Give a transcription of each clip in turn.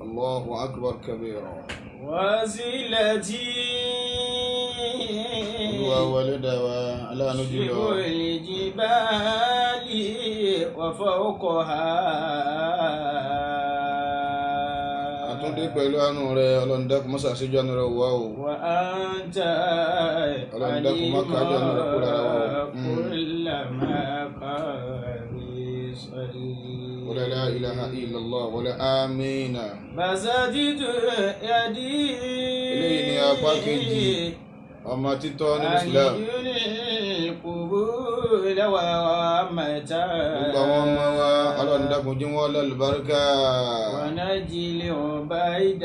Allahu akbar kabira. وسيلتي Olúwa wọlé dá wa aláàánú jùlọ. شبه الجبال وفوقها. Àtúndé pẹ̀lú àánú rẹ, Ọlọ́run dákun mọ́sà síjú àánú rẹ wá o. وأنت Ọlọ́run dákun má kájú àánú rẹ kó lára wa o. كل ما قال صلي. Wala la ilaha illallah wala amina. بسطت يدي. Eléyìí ni apá kejì ọmọ títọ́ nínú Islam. القبول ورحمة. Gbogbo àwọn ọmọ wa, Ọlọ́run dákun jí wọ́n lálùbáríkà. ونجي العبيد.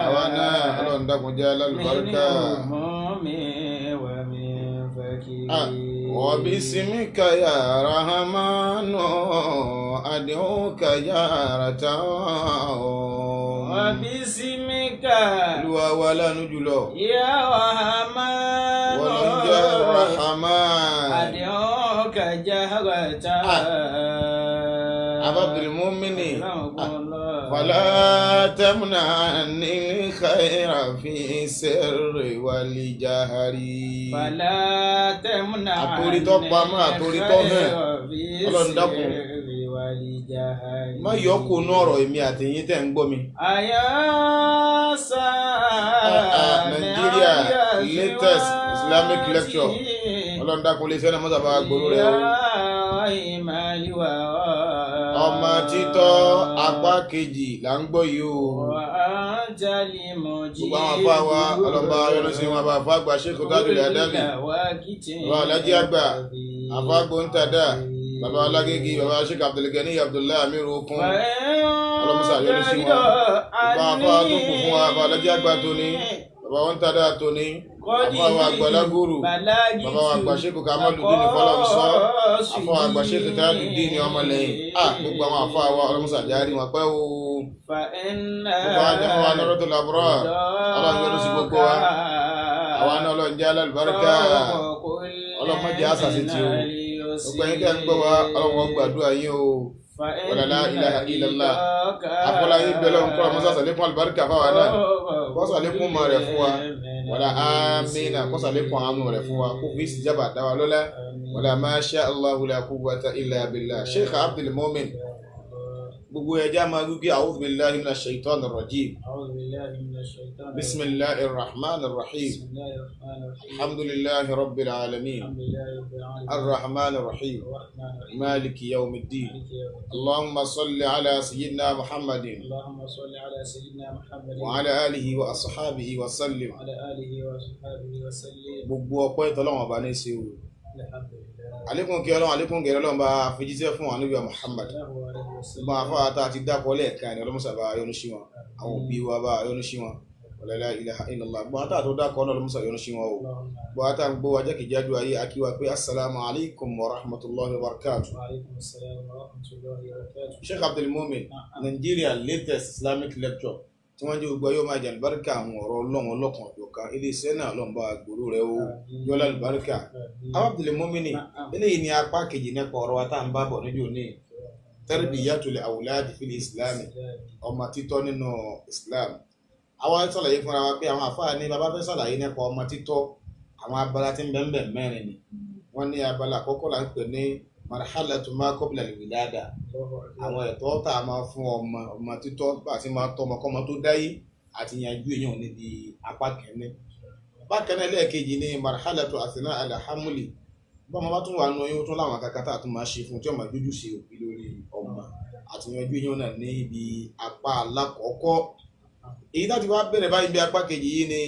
Àwa náà, Ọlọ́run dákun jẹ́ من lálùbáríkà. هموم ومن فكر. وباسمك يا رحمن أدعوك جارة. وباسمك Olúwa wa láàánú jùlọ. يا رحمن. Wọ́n ló ń jẹ́ Rahman. أدعوك جهرة. Abdul Mumini. أكرمكم الله. فلا تمنعني الخير في السر والجهر. فلا تمنع. Àtòrí tó pamọ́, àtòrí tó hàn. Ọlọ́run dákun. Má yọ kó nú ọ̀rọ̀ èmi àti yín tẹ̀ ń gbọ́ mi. Àyàsá. Nigeria latest Islamic lecture. Ọlọ́run dákun lè sẹ́nà mọ́sàbá gbòòrò rẹ o. Ọmọ títọ́ apá kejì là ń gbọ́ yìí o. Gbogbo àwọn afá wa, ọlọ́ba yọ́nú sí wọn, àbá àgbà Sheikh Tajul Adabi, bàbá Alhaji àgbà, àfá gbóńtàdá, bàbá Alágége, bàbá Sheikh Abdulgani Abdullahi Amiru Okun, ọlọ́mọsà yọ́nú sí wọn. Gbogbo àwọn afá tó kù fún wa, bàbá Alhaji àgbà tóní, bàbá wọn tàdá tóní, àfá wa àgbà Lágùrù, bàbá wa àgbà Sheikh Kamaludin Fọlọ́runṣọ́, àfá wa àgbà Sheikh Tajudeen ọmọlẹ́yìn. Gbogbo àwọn afá wa, ọlọ́mọsà járí wọn pẹ́ o. Gbogbo àwọn jẹ́mọ́ wa lọ́rọ́ tó làbúrọ̀, Ọlọ́run yọ́nú sí gbogbo wa. Àwa náà, Ọlọ́run jẹ́ alálùbáríkà. Ọlọ́run má jẹ́ àṣàṣe tí o. Gbogbo ẹ̀yin tẹ́ ń gbọ́ wa, Ọlọ́run ó gbàdúrà yín o. Wala la ilaha illallah. Afọláyín bẹ́ẹ̀ lọ́run kọ́ àmọ́ sàlékún àlùbáríkà fáwa náà, kó sàlékún mọ́ rẹ̀ fún wa. Wala amina. Kó sàlékún àánú rẹ̀ fún wa, kó fi ìsìjábà dá wa lọ́lá. Wala masha Allahu la quwwata illa billah. Sheikh Abdul Mumin, gbogbo ẹja máa gbígbé a'udhu billahi minash shaitanir rajim. أعوذ بالله من الشيطان. Bismillahir rahmanir rahim. بسم الله الرحمن الرحيم. Alhamdulillahi rabbil alamin. الحمد لله رب العالمين. Arrahmanir rahim. الرحمن الرحيم. Maliki yawmiddin. مالك يوم الدين. اللهم صل على سيدنا محمد. اللهم صل على سيدنا محمد. وعلى آله وأصحابه وسلم. وعلى آله وصحبه وسلم. Gbogbo ọpẹ́ tọ́lọ́run ọba ní í ṣe o. الحمد لله. Àlékún kí Ọlọ́run, àlékún gẹ̀rẹ́ Ọlọ́run bá fijíṣẹ́ fún ànábì Muhammad. الله عليه وسلم. Gbogbo àwọn afáwà tá a ti dákọ lẹ́ẹ̀kan ni ọlọ́mọsà bá yọ́nú sí wọn, àwọn òbí wa bá yọ́nú sí wọn. Wala la ilaha illallah. Gbogbo àwọn tá a tó dákọ náà, ọlọ́mọsà yọ́nú sí wọn o. اللهم. Gbogbo àwọn tá a ń gbọ́ wa jákèjádò ayé, akíwa pé assalamu alaikum wa rahmatullahi wa barakatuh. وعليكم السلام ورحمة الله وبركاته. Sheikh Abdul Mumin, Nigeria latest Islamic lecture tí wọ́n jẹ́ gbogbo ayé máa jẹ àlùbáríkà àwọn ọ̀rọ̀ Ọlọ́run ọlọ́kan ọ̀jọ̀kan iléeṣẹ́ náà, Ọlọ́run bá gbòòrò rẹ o, yọlá àlùbáríkà. Àwọn Abdul Mumin, eléyìí ni apá kejì nípa ọ̀rọ̀ wa tá à ń bá bọ̀ níjó ní tarbiyatul awlad fil Islam, ọmọ títọ́ nínú Islam. Àwa ṣàlàyé fúnra wa pé àwọn àfáà ní bàbá fẹ́ ṣàlàyé nípa ọmọ títọ́, àwọn abala tí ń bẹ ń bẹ mẹ́rin ni. Wọ́n ní abala àkọ́kọ́ là ń pè ní marhalatu ma qabla al-wilada, àwọn ẹ̀tọ́ tá a máa fún ọmọ, ọmọ títọ́, bá a ti máa tọ́ ọmọ kọ́mọ tó dáyé, àti yanjú èèyàn níbi apá kẹ́ni. Bákan náà, ẹlẹ́ẹ̀kejì ní marhalatu athna al-hamli, bọ́mọ bá tún wà nù oyún, tún láwọn kankan tá a tún máa ṣe fún tí ọmọ jójú ṣe òbí lórí ọmọ, àti yanjú èèyàn náà ní ibi apá alákọ̀ọ́kọ́. Èyí láti wá bẹ̀rẹ̀ báyìí bí apá kejì yìí ni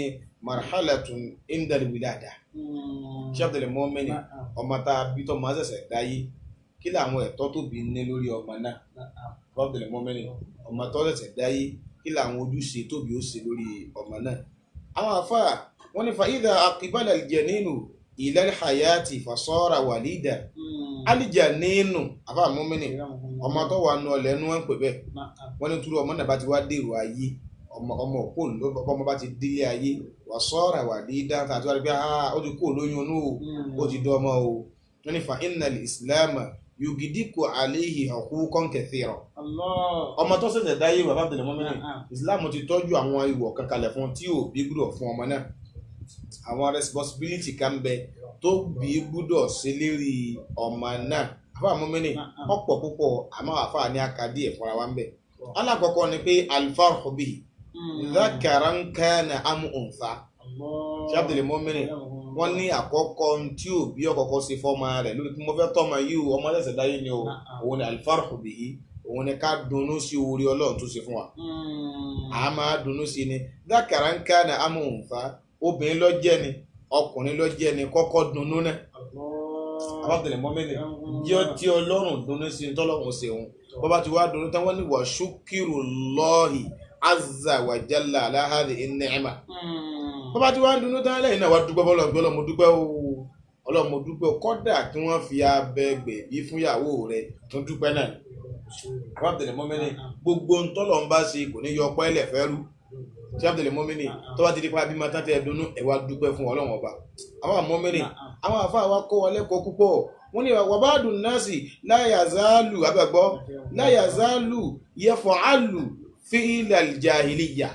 marhalatu indal wilada. Sheikh Abdul Mumin, ọmọ tá a bí tọ́ máa ṣẹ̀ṣẹ̀ dáyé, kí làwọn ẹ̀tọ́ tó bí ní lórí ọmọ náà? Abdul Mumin, ọmọ tó ṣẹ̀ṣẹ̀ dáyé, kí làwọn ojúṣe tóbi ó ṣe lórí ọmọ náà? Àwọn àfáà wọ́n ní fa idha aqbala al-janinu ila al-hayati fasara walida. Al-janinu, àfáà Mumin, ọmọ tó wà nù ọlẹ́ nu wọn ń pè bẹ́ẹ̀. Wọ́n ní túrú ọmọ náà bá ti wá dèrò ayé, ọmọ ọmọ òkú ọmọ bá ti délé ayé, fasara walida, tàbí wọ́n rí pé ó ti kú olóyún inú o, ó ti dọ́mọ o. Wọ́n ní fa innal islam Yugidiku alayhi huquqan kathira. Allah. Ọmọ tó ṣẹ̀ṣẹ̀ dáyé, bàbá Abdul Mumini, Na'am. Islam ti tọ́jú àwọn ìwọ̀ kan kalẹ̀ fún tí òbí gbúdọ̀ fún ọmọ náà. Àwọn responsibility kan bẹ tó bí gbúdọ̀ ṣe lérí ọmọ náà. Àfáà Mumini, Na'am. ọ̀pọ̀ púpọ̀, àmọ́ àfáà ní akadí ẹ̀ fúnra wa ń bẹ̀. Alákọ̀ọ́kọ́ ni pé alfarhu bihi dhakaran kana am untha. Allah. Ṣé Abdul Mumini, wọ́n ní àkọ́kọ́ ohun tí òbí ọ̀kọ̀ọ̀kọ́ ṣe fọ́mọ rẹ̀ lórí kí mo fẹ́ tọ́mọ yìí o, ọmọ ṣẹ̀ṣẹ̀ dáyé ni o, Na'am. òun ni alfarhu bihi, òun ni ká dunnú sí orí Ọlọ́run tó ṣe fún wa. A máa dunnú sí ni. Dhakaran kana am untha, obìnrin ló jẹ́ ni, ọkùnrin ló jẹ́ ni, kọ́kọ́ dunnú náà. Allah. Abdul Mumini, jẹ́ tí Ọlọ́run dunnú sí ní tọ́lọ́run ṣe òun. Bọ́bá ti wá dunnú tán, wọ́n ní wa shukrullahi azza wa jalla ala hadhihi an-ni'ma. Bọ́bá ti wá ń dunnú tán lẹ́yìn náà, wá dúpẹ́ bọ́lọ̀ gbọ́lọ̀, mo dúpẹ́ o Ọlọ́run, mo dúpẹ́ o. Kọ́dà kí wọ́n fi abẹ gbẹ̀bí fúnyàwó rẹ̀ tún dúpẹ́ náà. Abdul Mumini, gbogbo ntọ́lọ̀ ń bá ṣe kò ní yọ ọpẹ́ ẹlẹ̀ fẹ́ rú. Ṣé Abdul Mumini, tó bá ti di pa bímọ tán tẹ́ ẹ dunnú, ẹ wá dúpẹ́ fún Ọlọ́run ọba. Àwọn Mumini, àwọn àfáà wa kọ́ wa lẹ́kọ̀ọ́ púpọ̀. Wọ́n ní wàbáàdùn nọ́ọ̀sì láyàzálù abẹ́gbọ́ láyàzálù yẹfọ̀álù fílẹ̀ jahiliya.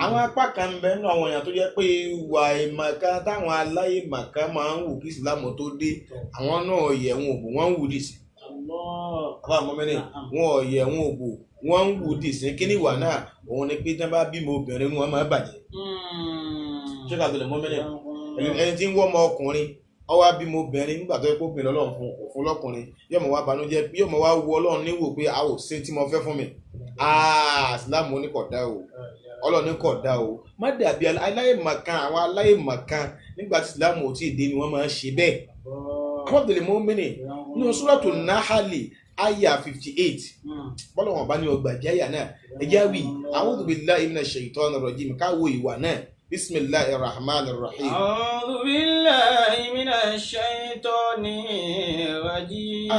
Àwọn apá kan ń bẹ nínú àwọn èèyàn tó jẹ́ pé ìwà ìmọ̀kan táwọn aláìmọ̀kan máa ń wù kí ìsìlámù tó dé, àwọn náà yẹ̀ wọn òbò, wọ́n ń wù dìsí. Allah. Àwọn Mumini, wọn ò yẹ̀ wọn òbò, wọ́n ń wù dìsí. Kí ni ìwà náà? Òun ni pé tí wọ́n bá bímọ obìnrin, inú wọn máa bàjẹ́. Ṣé ká tó lè Mumini, ẹni tí ń wọ́ ọmọ ọkùnrin, ó wá bímọ obìnrin, nígbà tó yẹ kó obìnrin Ọlọ́run fún òfin lọ́kùnrin, yóò mọ̀ wá banújẹ́, yóò mọ̀ wá wo Ọlọ́run níwò pé a ò ṣe tí mo fẹ́ fún mi. Ìsìlámù ní kò dá o, Ọlọ́run ní kò dá o. Má dàbí aláìmọ̀kan. Àwọn aláìmọ̀kan nígbà tí ìsìlámù ò tí ì dé ni wọ́n máa ń ṣe bẹ́ẹ̀. Abdul Mumini, nínú Suratu Nahali aya 58, bọ́lá wọn bá ní ọgbà jáyà náà, ẹ̀jẹ̀ wí a'udhu billahi minash shaitani rajim, káwo ìwà náà. Bismillahir rahmanir rahim. أعوذ بالله من الشيطان الرجيم.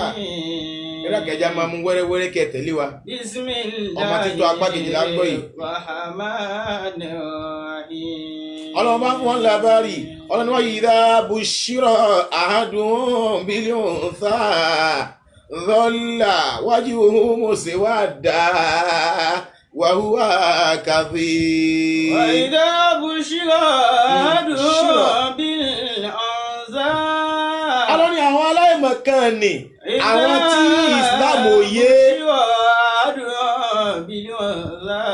Ẹ̀rọ kẹjá máa mú wẹ́rẹ́wẹ́rẹ́ kẹ tẹ̀lé wa. بسم الله Ọmọ títọ́ apá kejìlá ń gbọ́ yìí. الرحمن الرحيم. Ọlọ́run bá fún wọn lábárì. Ọlọ́run wọ́n yìí dá bushira ahadun bil untha dhalla wajhuhu muswadda wa huwa kadhim. وإذا بشر أحدهم بشرى. بالأنثى. Ọlọ́run ní àwọn aláìmọ̀kan ni, àwọn tí Islam ò yé.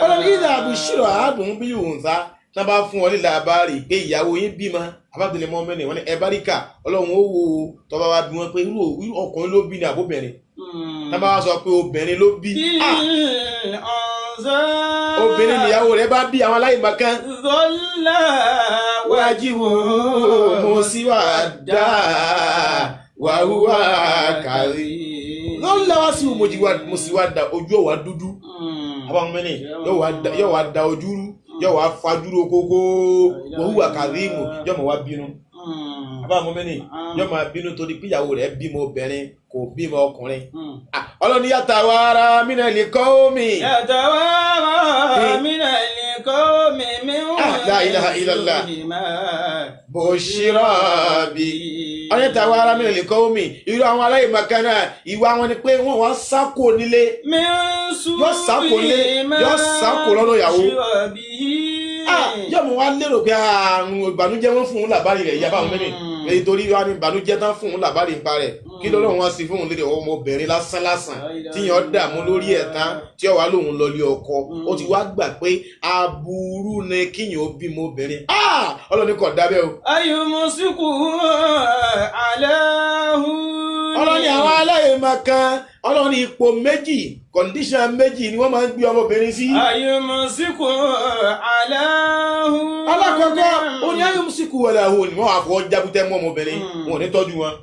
Ọlọ́run ní idha bushira ahadun bil untha, tán bá fún ọ ní làbárì pé ìyàwó yín bímọ, Abdul Mumini, wọ́n ní ẹ báríkà, Ọlọ́run ó wo tọ́ba wa bí wọ́n pé irú ọkùnrin ló bí ní àbóbìnrin. Tán bá wá sọ pé obìnrin ló bí, obìnrin nìyàwó rẹ̀ bá bí, àwọn aláìmọ̀kan, Zọ́lá wájú muswadda wa huwa kadhim. Lọ́la wá sí muswadda, ojú ọ̀wá dúdú. Àwọn mẹ́rin yóò wá da ojú rú, yóò wá fajúro kókó. Wa huwa kadhim, yóò mọ̀ wá bínú. Àbáwọn mẹ́rin yóò máa bínú torí pé ìyàwó rẹ̀ bímọ obìnrin, kò bímọ ọkùnrin. Ọlọ́ni yatawara minal qawmi. Yatawara minal qawmi min La ilaha illallah. Bushira bi. Ọlọ́ni yatawara minal qawmi. Irú àwọn aláìmọ̀kan náà, ìwà wọn ni pé wọ́n wá sákò nílé. Yóò sákò nílé, yóò sákò lọ́dọ̀ ìyàwó. Yóò mú wa lérò pé àrùn ìbànújẹ́ wọn fún un làbárí rẹ̀, ìyá báwọn mẹ́rin. Èyí torí wá ní ìbànújẹ́ tán fún un làbárí ń pa rẹ̀. Kí lọ́lọ́run wá sí fún un lédè ọmọbìnrin lásán lásán tí yàn dààmú lórí ẹ̀ tán, tí ó wá lóun lọlé ọkọ. Ó ti wá gbà pé aburú ni kíyàn ó bímọ obìnrin. Ọlọ́run kò dábẹ́ o. Ayùmùsùkù aláhùn. Ọlọ́run ní àwọn aláìmọ̀kan, Ọlọ́run ní ipò méjì, kọ̀ǹdíṣàn méjì ni wọ́n máa ń gbé ọmọbìnrin sí. Ayùmùsùkù aláhùn. Alákọ̀ọ́kọ́ ó ní ayùmùsùkù aláhùn ni wọ́n wà fọwọ́ jábútẹ́ mọ́ ọmọbìnrin. Wọn ò ní tọ́jú wọn,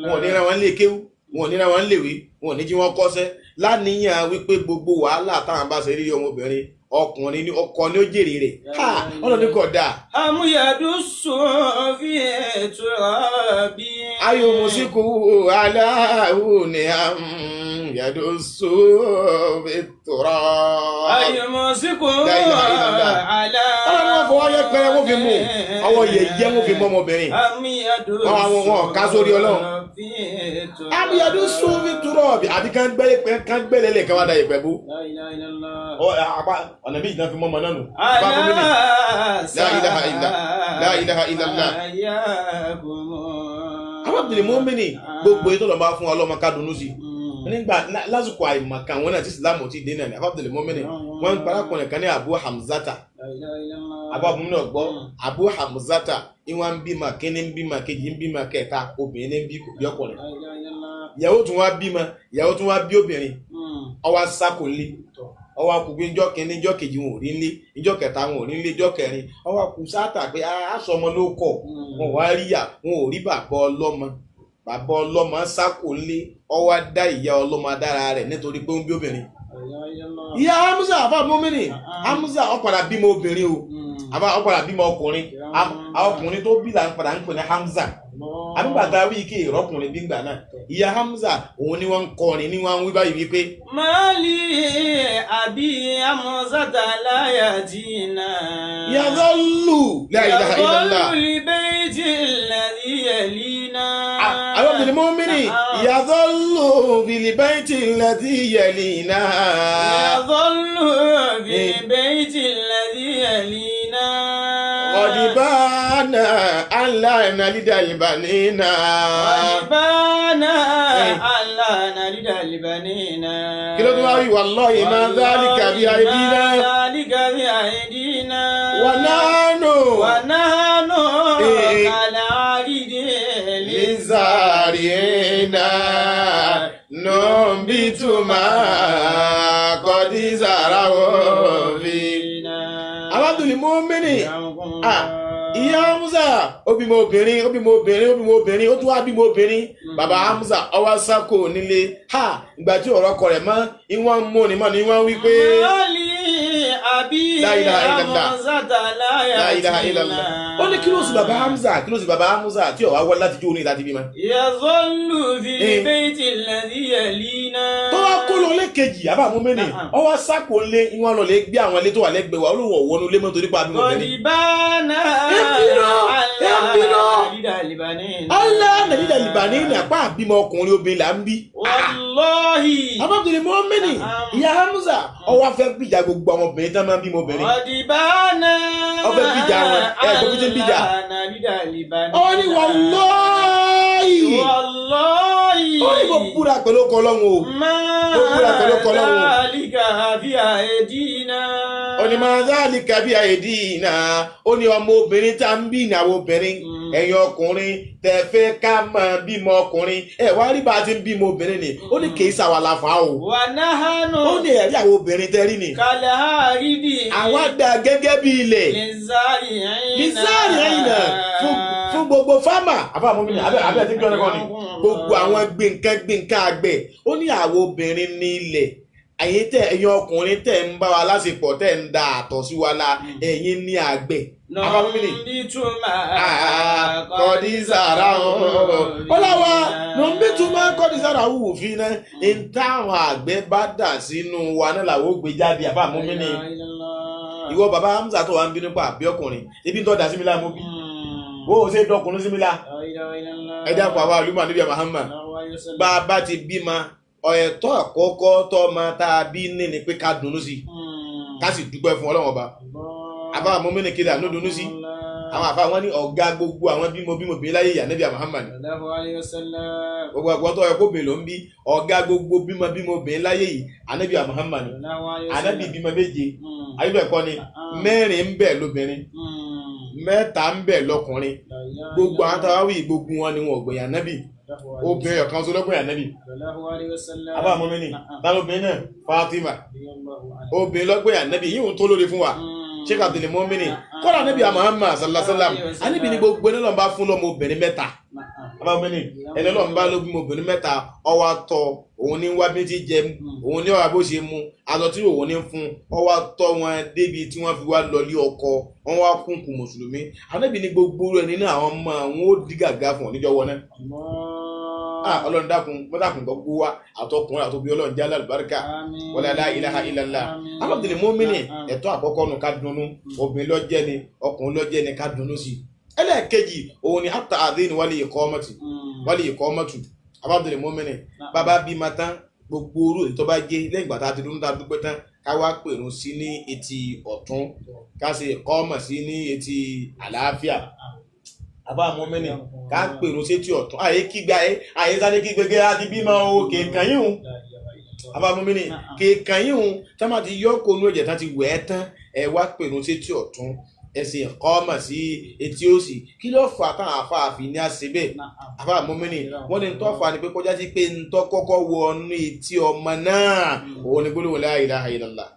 wọn ò ní ra wọn lé kéwú, wọn ò ní ra wọn léwé, wọn ò ní jí wọn kọ́ṣẹ́, láníyàn wípé gbogbo wàhálà táwọn bá ṣe rí ọmọbìnrin, ọkùnrin ní ọkọ ní ó jèrè rẹ̀. Ọlọ́run ní kò dáa. Amúyàdúsù fi ètò àbí. Ayùmùsíkù aláhùn ni àmúyàdúsù fi tòrọ. Ayùmùsíkù La ilaha illallah. aláhùn. Ọlọ́run wọn fọwọ́ yẹ yẹpẹrẹ wọn fi mú, ọwọ́ yẹyẹ wọn fi mú ọmọbìnrin. Wọn ká sórí Ọlọ́run. Abiyadu sunfi turọ àbí kan gbẹ́lẹ̀ lẹ̀ kan wá da yẹpẹ bó. Ọ̀nà méjì náà fi mọ́ ọmọ náà nù. La ilaha illa, la ilaha illallah. Àwọn Abdul Mumini gbogbo ètò ọlọ́mọ fún ọlọ́mọ ká dunnú sí. Nígbà lásìkò àìmọ̀kan wọn náà tí Ìsìlámù ti dé náà ní Abdul Mumini wọn ń parákùnrin kan ní Abu Hamzata. Abu Mumini ọ̀gbọ́ Abu Hamzata ìwọ̀n ń bímọ kíní ń bímọ kejì ń bímọ kẹta obìnrin ń bí kò bí ọkùnrin. Ìyàwó tún wá bímọ, ìyàwó tún wá bí obìnrin. Ó wá sákò lé, ó wá kú pé ijọ́ kìíní ijọ́ kejì wọn ò rí nílé, ijọ́ kẹta wọn ò rí nílé, ijọ́ kẹrin ó wá kú sáàtà pé aṣọ ọmọ ló kọ̀, wọn wá rí yà, wọn ò rí bàbá ọlọ́mọ. Bàbá ọlọ́mọ sákò lé, ó wá dá ìyá ọlọ́mọ dára rẹ̀ nítorí pé ó ń bí obìnrin. Ìyá Hamza àfa Mumini, Hamza ó padà bímọ obìnrin o, àbá ó padà bímọ ọkùnrin. Ọkùnrin tó bí là ń padà ń pè ní Hamza. Àbígbàtà wí kí ìrọ́kùnrin bí gbà náà. Ìyá Hamza òun ni wọ́n ń kọrin ní wọ́n ń wí báyìí wípé. Mali àbí Hamzata láyàjìnà. Yàgọ́lù la ilaha illallah. Yàgọ́lù li bayti alladhi yalina. Àwọn Abdul Mumini yàgọ́lù fil bayti alladhi yalina. Yàgọ́lù fil bayti alladhi yalina. Ọ̀dìbánà aláìnàlídà ìbànínà. Ọ̀dìbánà aláìnàlídà ìbànínà. Kí ló tún wá wí? Wallahi ma dhalika bi aidina. Ma dhalika bi aidina. Wa nahnu. Wa nahnu kal-aridi lizarina. Numbitu ma qad zara'u fina. Abdul Mumini, ìyá Hamza ó bímọ obìnrin, ó bímọ obìnrin, ó bímọ obìnrin, ó tún wá bímọ obìnrin. Bàbá Hamza ó wá sákò nílé. Ha, ìgbà tí ọ̀rọ̀ kọ rẹ̀ mọ́, ìwọ̀n mú ni mọ́ ni wọ́n wí pé. Mali àbí Hamzata La ilaha illallah. Ó ní kí ló sì bàbá Hamza, kí ló sì bàbá Hamza tí ó wá wọlé láti jó ní láti bímọ. Yazallu fil bayti alladhi yalina. Tó wá kó lọ lẹ́kejì, àbá Mumini, ó wá sákò lé, ìwọ̀n lọ lè gbé àwọn ilé tó wà lẹ́gbẹ̀ẹ́ wa, olóhùn ọ̀wọ́nú lé mọ́ torí pa bímọ obìnrin. Ọ̀dìbánà Allah nàdídà lìbàní ní apá àbímọ ọkùnrin obìnrin là ń bí. Wallahi. Abdul Mumini, ìyá Hamza, ó wá fẹ́ gbìjà gbogbo àwọn obìnrin tán máa ń bímọ obìnrin. Ọ̀dìbánà Ó fẹ́ gbìjà wọn, ẹ gbọ́ bí tí ń gbìjà. Ó ní wallahi. Wallahi. Ó ní mo búra pẹ̀lú ọkọ Ọlọ́run o. Mo búra pẹ̀lú ọkọ Ọlọ́run o. Ma dhalika bi aidina. Ó ní ma dhalika bi aidina. Ó ní ọmọ obìnrin tá ń bí ìyàwó obìnrin. Ẹ̀yin ọkùnrin tẹ fẹ́ ká máa bímọ ọkùnrin. Ẹ wá rí bá a ti ń bímọ obìnrin ni. Ó ní kì í ṣàwàlà fà o. Wa nahanu. Ó ní ẹ̀rí àwọn obìnrin tẹ rí ni. Kal-aridi. Àwa dà gẹ́gẹ́ bí ilẹ̀. Lizari Lizari fún gbogbo fámà. Àbá Mumini abẹ́ abẹ́ ti gbọ́n kọ́ ni. Gbogbo àwọn gbìnkan àgbẹ̀. Ó ní àwọn obìnrin ní ilẹ̀. Ẹ̀yin tẹ ẹ̀yin ọkùnrin tẹ ń bá wa lásìkò tẹ ń da àtọ̀ sí wa la, ẹ̀yin ní àgbẹ̀. Àbá Mumini. Kọ̀dísàrà ọ̀làwà nọ̀nbítúmọ̀ kọ̀dísàrà wù fi náà ń táwọn àgbẹ̀ bá dà sínú wa náà làwọn ó gbé jáde. Àbá Mumini. Ìwọ bàbá Hamza tó wà ń bínú pa àbí ọkùnrin ibi tó dà sí mi lá mo bí wo ò ṣe dọkùnrin sí mi lá. Ẹ dákun àwa àlùmọ̀ níbi Muhammad bá a bá ti bímọ ẹ̀tọ́ àkọ́kọ́ tó máa tá a bí ní ni pé ká dunnú sí ká sì dúpẹ́ fún Ọlọ́run Ọba. Àbá Mumini kiri àánú dunnú sí. Àwọn àfa wọn ní ọ̀gá gbogbo àwọn bímọ bímọ bí láyé ìyá níbi Muhammad. Gbogbo àgbọ̀ tó yẹ kó bìn ló ń bí ọ̀gá gbogbo bímọ bímọ bí láyé yìí ànábì Muhammad. Ànábì bímọ méje ayébẹ̀ kọ́ ni mẹ́rin ń bẹ lóbìnrin, mẹ́ta ń bẹ lọ́kùnrin. Gbogbo àwọn táwa wí gbogbo wọn ni wọn ò gbẹ̀yìn ànábì. Obìnrin ọ̀kan ṣoṣo lọ́gbẹ̀yìn ànábì. Àbá Mumini tálóbìnrin náà Fatima obìnrin lọ́gbẹ̀yìn ànábì yíwùn tó lórí fún wa. Sheikh Abdul Mumini kọ́lá níbi Muhammad sallallahu alaihi wasallam àníbi ní gbogbo ẹni lọ́n bá fún lọ́mọ obìnrin mẹ́ta. Àbá Mumini ẹni lọ́n bá lọ́mọ obìnrin mẹ́ta ọwọ́ àtọ̀ òun ní wá bí ti jẹ òun ní ọ̀rá bó ṣe mu aṣọ tí òun ní fún ọwọ́ àtọ̀ wọn débi tí wọ́n fi wá lọlé ọkọ wọn wá kúnkún mùsùlùmí. Àníbi ní gbogbo rẹ̀ nínú àwọn ọmọ àwọn ó dí gàgà fún ọ níjọ́ wọn náà. Ọlọ́run dákun mọ́tàkùn gbogbo wa àtọkùnrin àtobí Ọlọ́run jẹ́ alálùbáríkà. Wala la ilaha illallah. Abdul Mumini, ẹ̀tọ́ àkọ́kọ́ nù ká dunnú, obìnrin lọ́jẹ́ ni ọkùnrin lọ́jẹ́ ni ká dunnú sí i. Ẹlẹ́ẹ̀kejì òun ni hatta adhin wal iqamati wal iqamatu. Abdul Mumini, bàbá bímọ tán, gbogbo orú èyí tó bá jẹ́ lẹ́yìn ìgbà tá a ti dúró tá a dúpẹ́ tán, ká wá pèrún sí ní etí ọ̀tún, ká ṣe ìkọ́mọ̀ sí ní etí àlàáfíà. Àbá Mumini, ká pèrún sí etí ọ̀tún, àyè kígbe àyè sáré kígbe gé àti bímọ o kèèkàn yìí hùn. Àbá Mumini, kèèkàn yìí hùn, tá má ti yọ kó nu ẹ̀jẹ̀ tán ti wẹ̀ ẹ́ tán, ẹ wá pèrún sí etí ọ̀tún, ẹ ṣe ìkọ́mọ̀ sí etí òsì. Kí ló fà táwọn afáàfin ní àṣẹ bẹ́ẹ̀? Àbá Mumini, wọ́n ní ntọ́ fà ni pé kọjá sí pé ntọ́ kọ́kọ́ wọnú etí ọmọ náà òun ni gbólóhùn la ilaha illallah.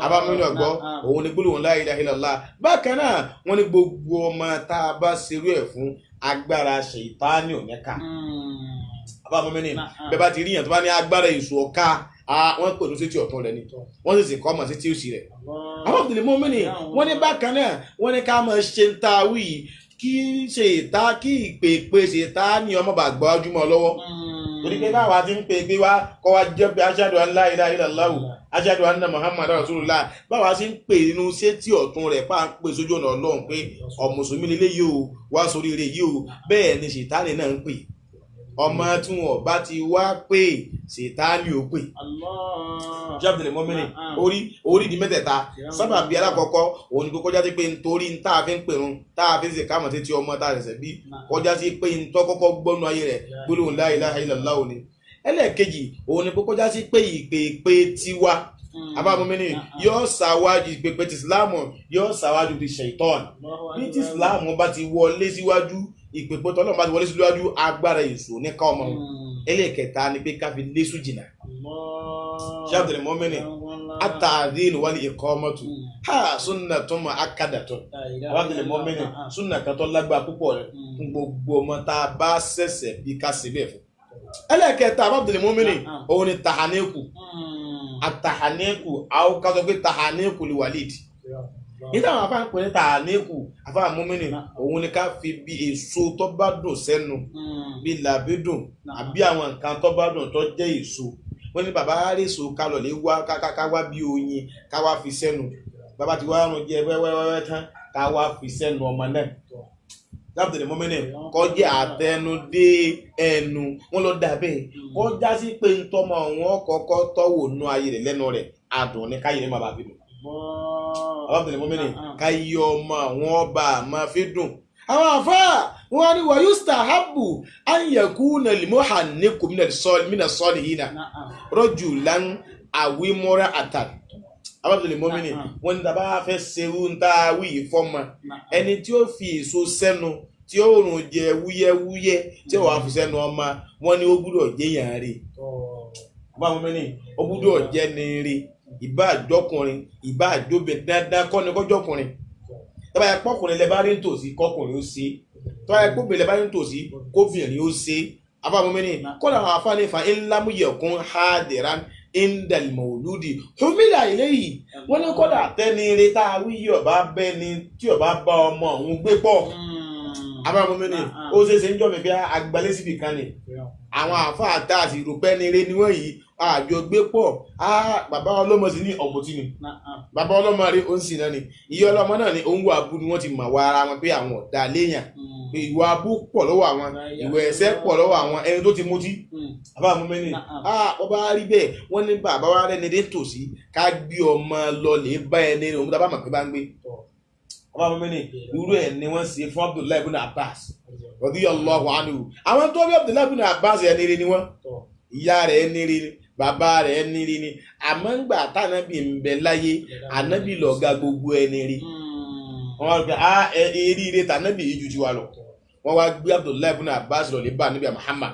Àbá Mumini ọ̀gbọ́, òun ni gbólóhùn la ilaha illallah. Bákan náà wọ́n ní gbogbo ọmọ tá a bá ṣerú ẹ̀ fún, agbára ṣèyítánì ò ní ká. Àbá Mumini, bẹ́ẹ̀ bá ti rí yàn tó bá ní agbára èṣù ọ̀ka, wọ́n pè ní sétí ọ̀tún rẹ̀ ni, wọ́n sì sì kọ́ ọmọ sétí òsì rẹ̀. Àwọn Abdul Mumini, wọ́n ní bákan náà wọ́n ní ká máa ṣe ń ta wí kí ṣe ìta kí ìpèpè ṣe ta ní ọmọ bá gbọ́ ojúmọ́ lọ́wọ́. Torí pé báwa ti ń pè pé wá kọ́ wa jẹ́ pé ashadu an la ilaha illallahu ashadu anna Muhammadan rasulullah, báwa ṣe ń pè nínú sétí ọ̀tún rẹ̀ pa ń pè sójú ọ̀nà Ọlọ́run pé ọ̀mùsùlùmí lélẹ́ yìí o, wá sórí ire yìí o, bẹ́ẹ̀ ni ṣètánì náà ń pè. Ọmọ tí wọn bá ti wá pè, ṣètánì ò pè. Abdul Mumini, orí di mẹ́tẹ̀ẹ̀ta. Sábàbí alákọ̀ọ́kọ́ òun ni kó kọjá sí pé nítorí tá a fi ń pèrun, tá a fi ń ṣe kámọ̀ sí ti ọmọ tá a ṣẹ̀ṣẹ̀ bí, kọjá sí pé ntọ́ kọ́kọ́ gbọ́nú ayé rẹ̀ gbólóhùn la ilaha illallah ni. Ẹlẹ́ẹ̀kejì òun ni kó kọjá sí pé ìpèpè tiwa, Àbá Mumini, yóò ṣàwájú ìpèpè ti Ìsìláàmù, yóò ṣàwájú ti ṣèitán. Bí ti Ìsìláàmù bá ti wọlé síwájú, ìpèpè tọ́lọ́run bá ti wọlé síwájú, agbára èṣù ní ká ọmọ wọn. Ẹlẹ́ẹ̀kẹta ni pé ká fi lésù jìnnà. Abdul Mumini, at-ta'dhin wal iqamatu ha sunnatun mu'akkadatun. Abdul Mumini, súnà kan tó lágbára púpọ̀ rẹ̀ fún gbogbo ọmọ tá a bá ṣẹ̀ṣẹ̀ bí ká ṣe bẹ́ẹ̀ fún. Ẹlẹ́ẹ̀kẹta, Abdul Mumini, òun ni tahaniku atahaniku, àwọn ká sọ pé tahaniku li walid. Nígbà àwọn afáà ń pè ní tahaniku, afáà Mumini, òun ni ká fi bí èso tó bá dùn sẹ́nu, bí làbídùn àbí àwọn nǹkan tó bá dùn tó jẹ́ èso. Wọ́n ní bàbá àrèso ká lọ lè wá ká wá bí oyin ká wá fi sẹ́nu. Bàbá ti wá rún jẹ wẹ́wẹ́wẹ́ tán, ká wá fi sẹ́nu ọmọ náà. Abdul Mumini, kọjá àtẹnudé ẹnu wọn lọ dà bẹ́ẹ̀, kọjá sí pé ntọ́mọ wọn kọ́kọ́ tọ́wò nú ayé rẹ̀ lẹ́nu rẹ̀ adùn ní káyé rẹ̀ má bàa fi dùn. Abdul Mumini, káyé ọmọ wọn bá a máa fi dùn. Àwọn àfáà wọn ni wà yustahabu an yakuna limuhanniku mina salihina rajulan awimora atan. Abdul Mumini, wọn ní tàbá fẹ́ ṣerú ń tá a wí yìí fọ́mọ, ẹni tí ó fi èso sẹ́nu tí ó rùn jẹ wúyẹ́wúyẹ́ tí ó wàá fi sẹ́nu ọmọ, wọn ni ó gbúdọ̀ jẹ́ yàn rí. Abdul Mumini, ó gbúdọ̀ jẹ́ ni rí, ìbá àjọkùnrin ìbá àjọbẹ, dandan kọ́ ni kọjọkùnrin. Tọ́ba yẹ pọ́kùnrin lẹ bá rí nítòsí kọkùnrin ó ṣe, tọ́ba yẹ kóbìnrin lẹ bá rí nítòsí kóbìnrin ó ṣe. Abdul Mumini, kọ́nà àwọn afáàní fa ńlámúyẹ̀kún hadiran indal mauludi humila ilayhi. Wọ́n ní kọ́dà tẹ́ni ire tá a wí yìí ọba bẹ́ni tí ọba bá ọmọ òun gbé pọ̀. Abdul Mumini, ó ṣeé ṣe ń jọ́ mi pé agbalẹ̀ síbi kan ni àwọn àáfàá tá a sì rò pé ní ire ni wọ́n yìí àjọ gbé pọ̀. Bàbá ọlọ́mọ sì ní ọ̀mùtí ni, bàbá ọlọ́mọ rí ó ń sìn náà ni, ìyá ọlọ́mọ náà ni òun wà abú ni wọ́n ti mọ̀ wá ara wọn pé àwọn ọ̀dà léèyàn, pé ìwà abú pọ̀ lọ́wọ́ àwọn, ìwà ẹ̀ṣẹ̀ pọ̀ lọ́wọ́ àwọn ẹni tó ti mutí. Bàbá Mumini, wọ́n bá rí bẹ́ẹ̀, wọ́n ní bàbá wa rẹ́ni dé tòsí ká gbé ọmọ lọ lè bá ẹni òun tá a bá mọ̀ pé bá ń gbé. Bàbá Mumini, irú ẹ̀ ni wọ́n ṣe fún Abdullahi ibn Abbas radiyallahu anhu. Àwọn tó bí Abdullahi ibn Abbas ẹni rí ni wọ́n, ìyá rẹ̀ ẹni rí ni, bàbá rẹ̀ ẹni rí ni, àmọ́ ńgbà tànàbì ń bẹ láyé, ànábì lọ̀gá gbogbo ẹni rí. Wọ́n wá pé eré ire tànàbì yìí ju tiwa lọ. Wọ́n wá gbé Abdullahi ibn Abbas lọ lè bá ànábì Muhammad.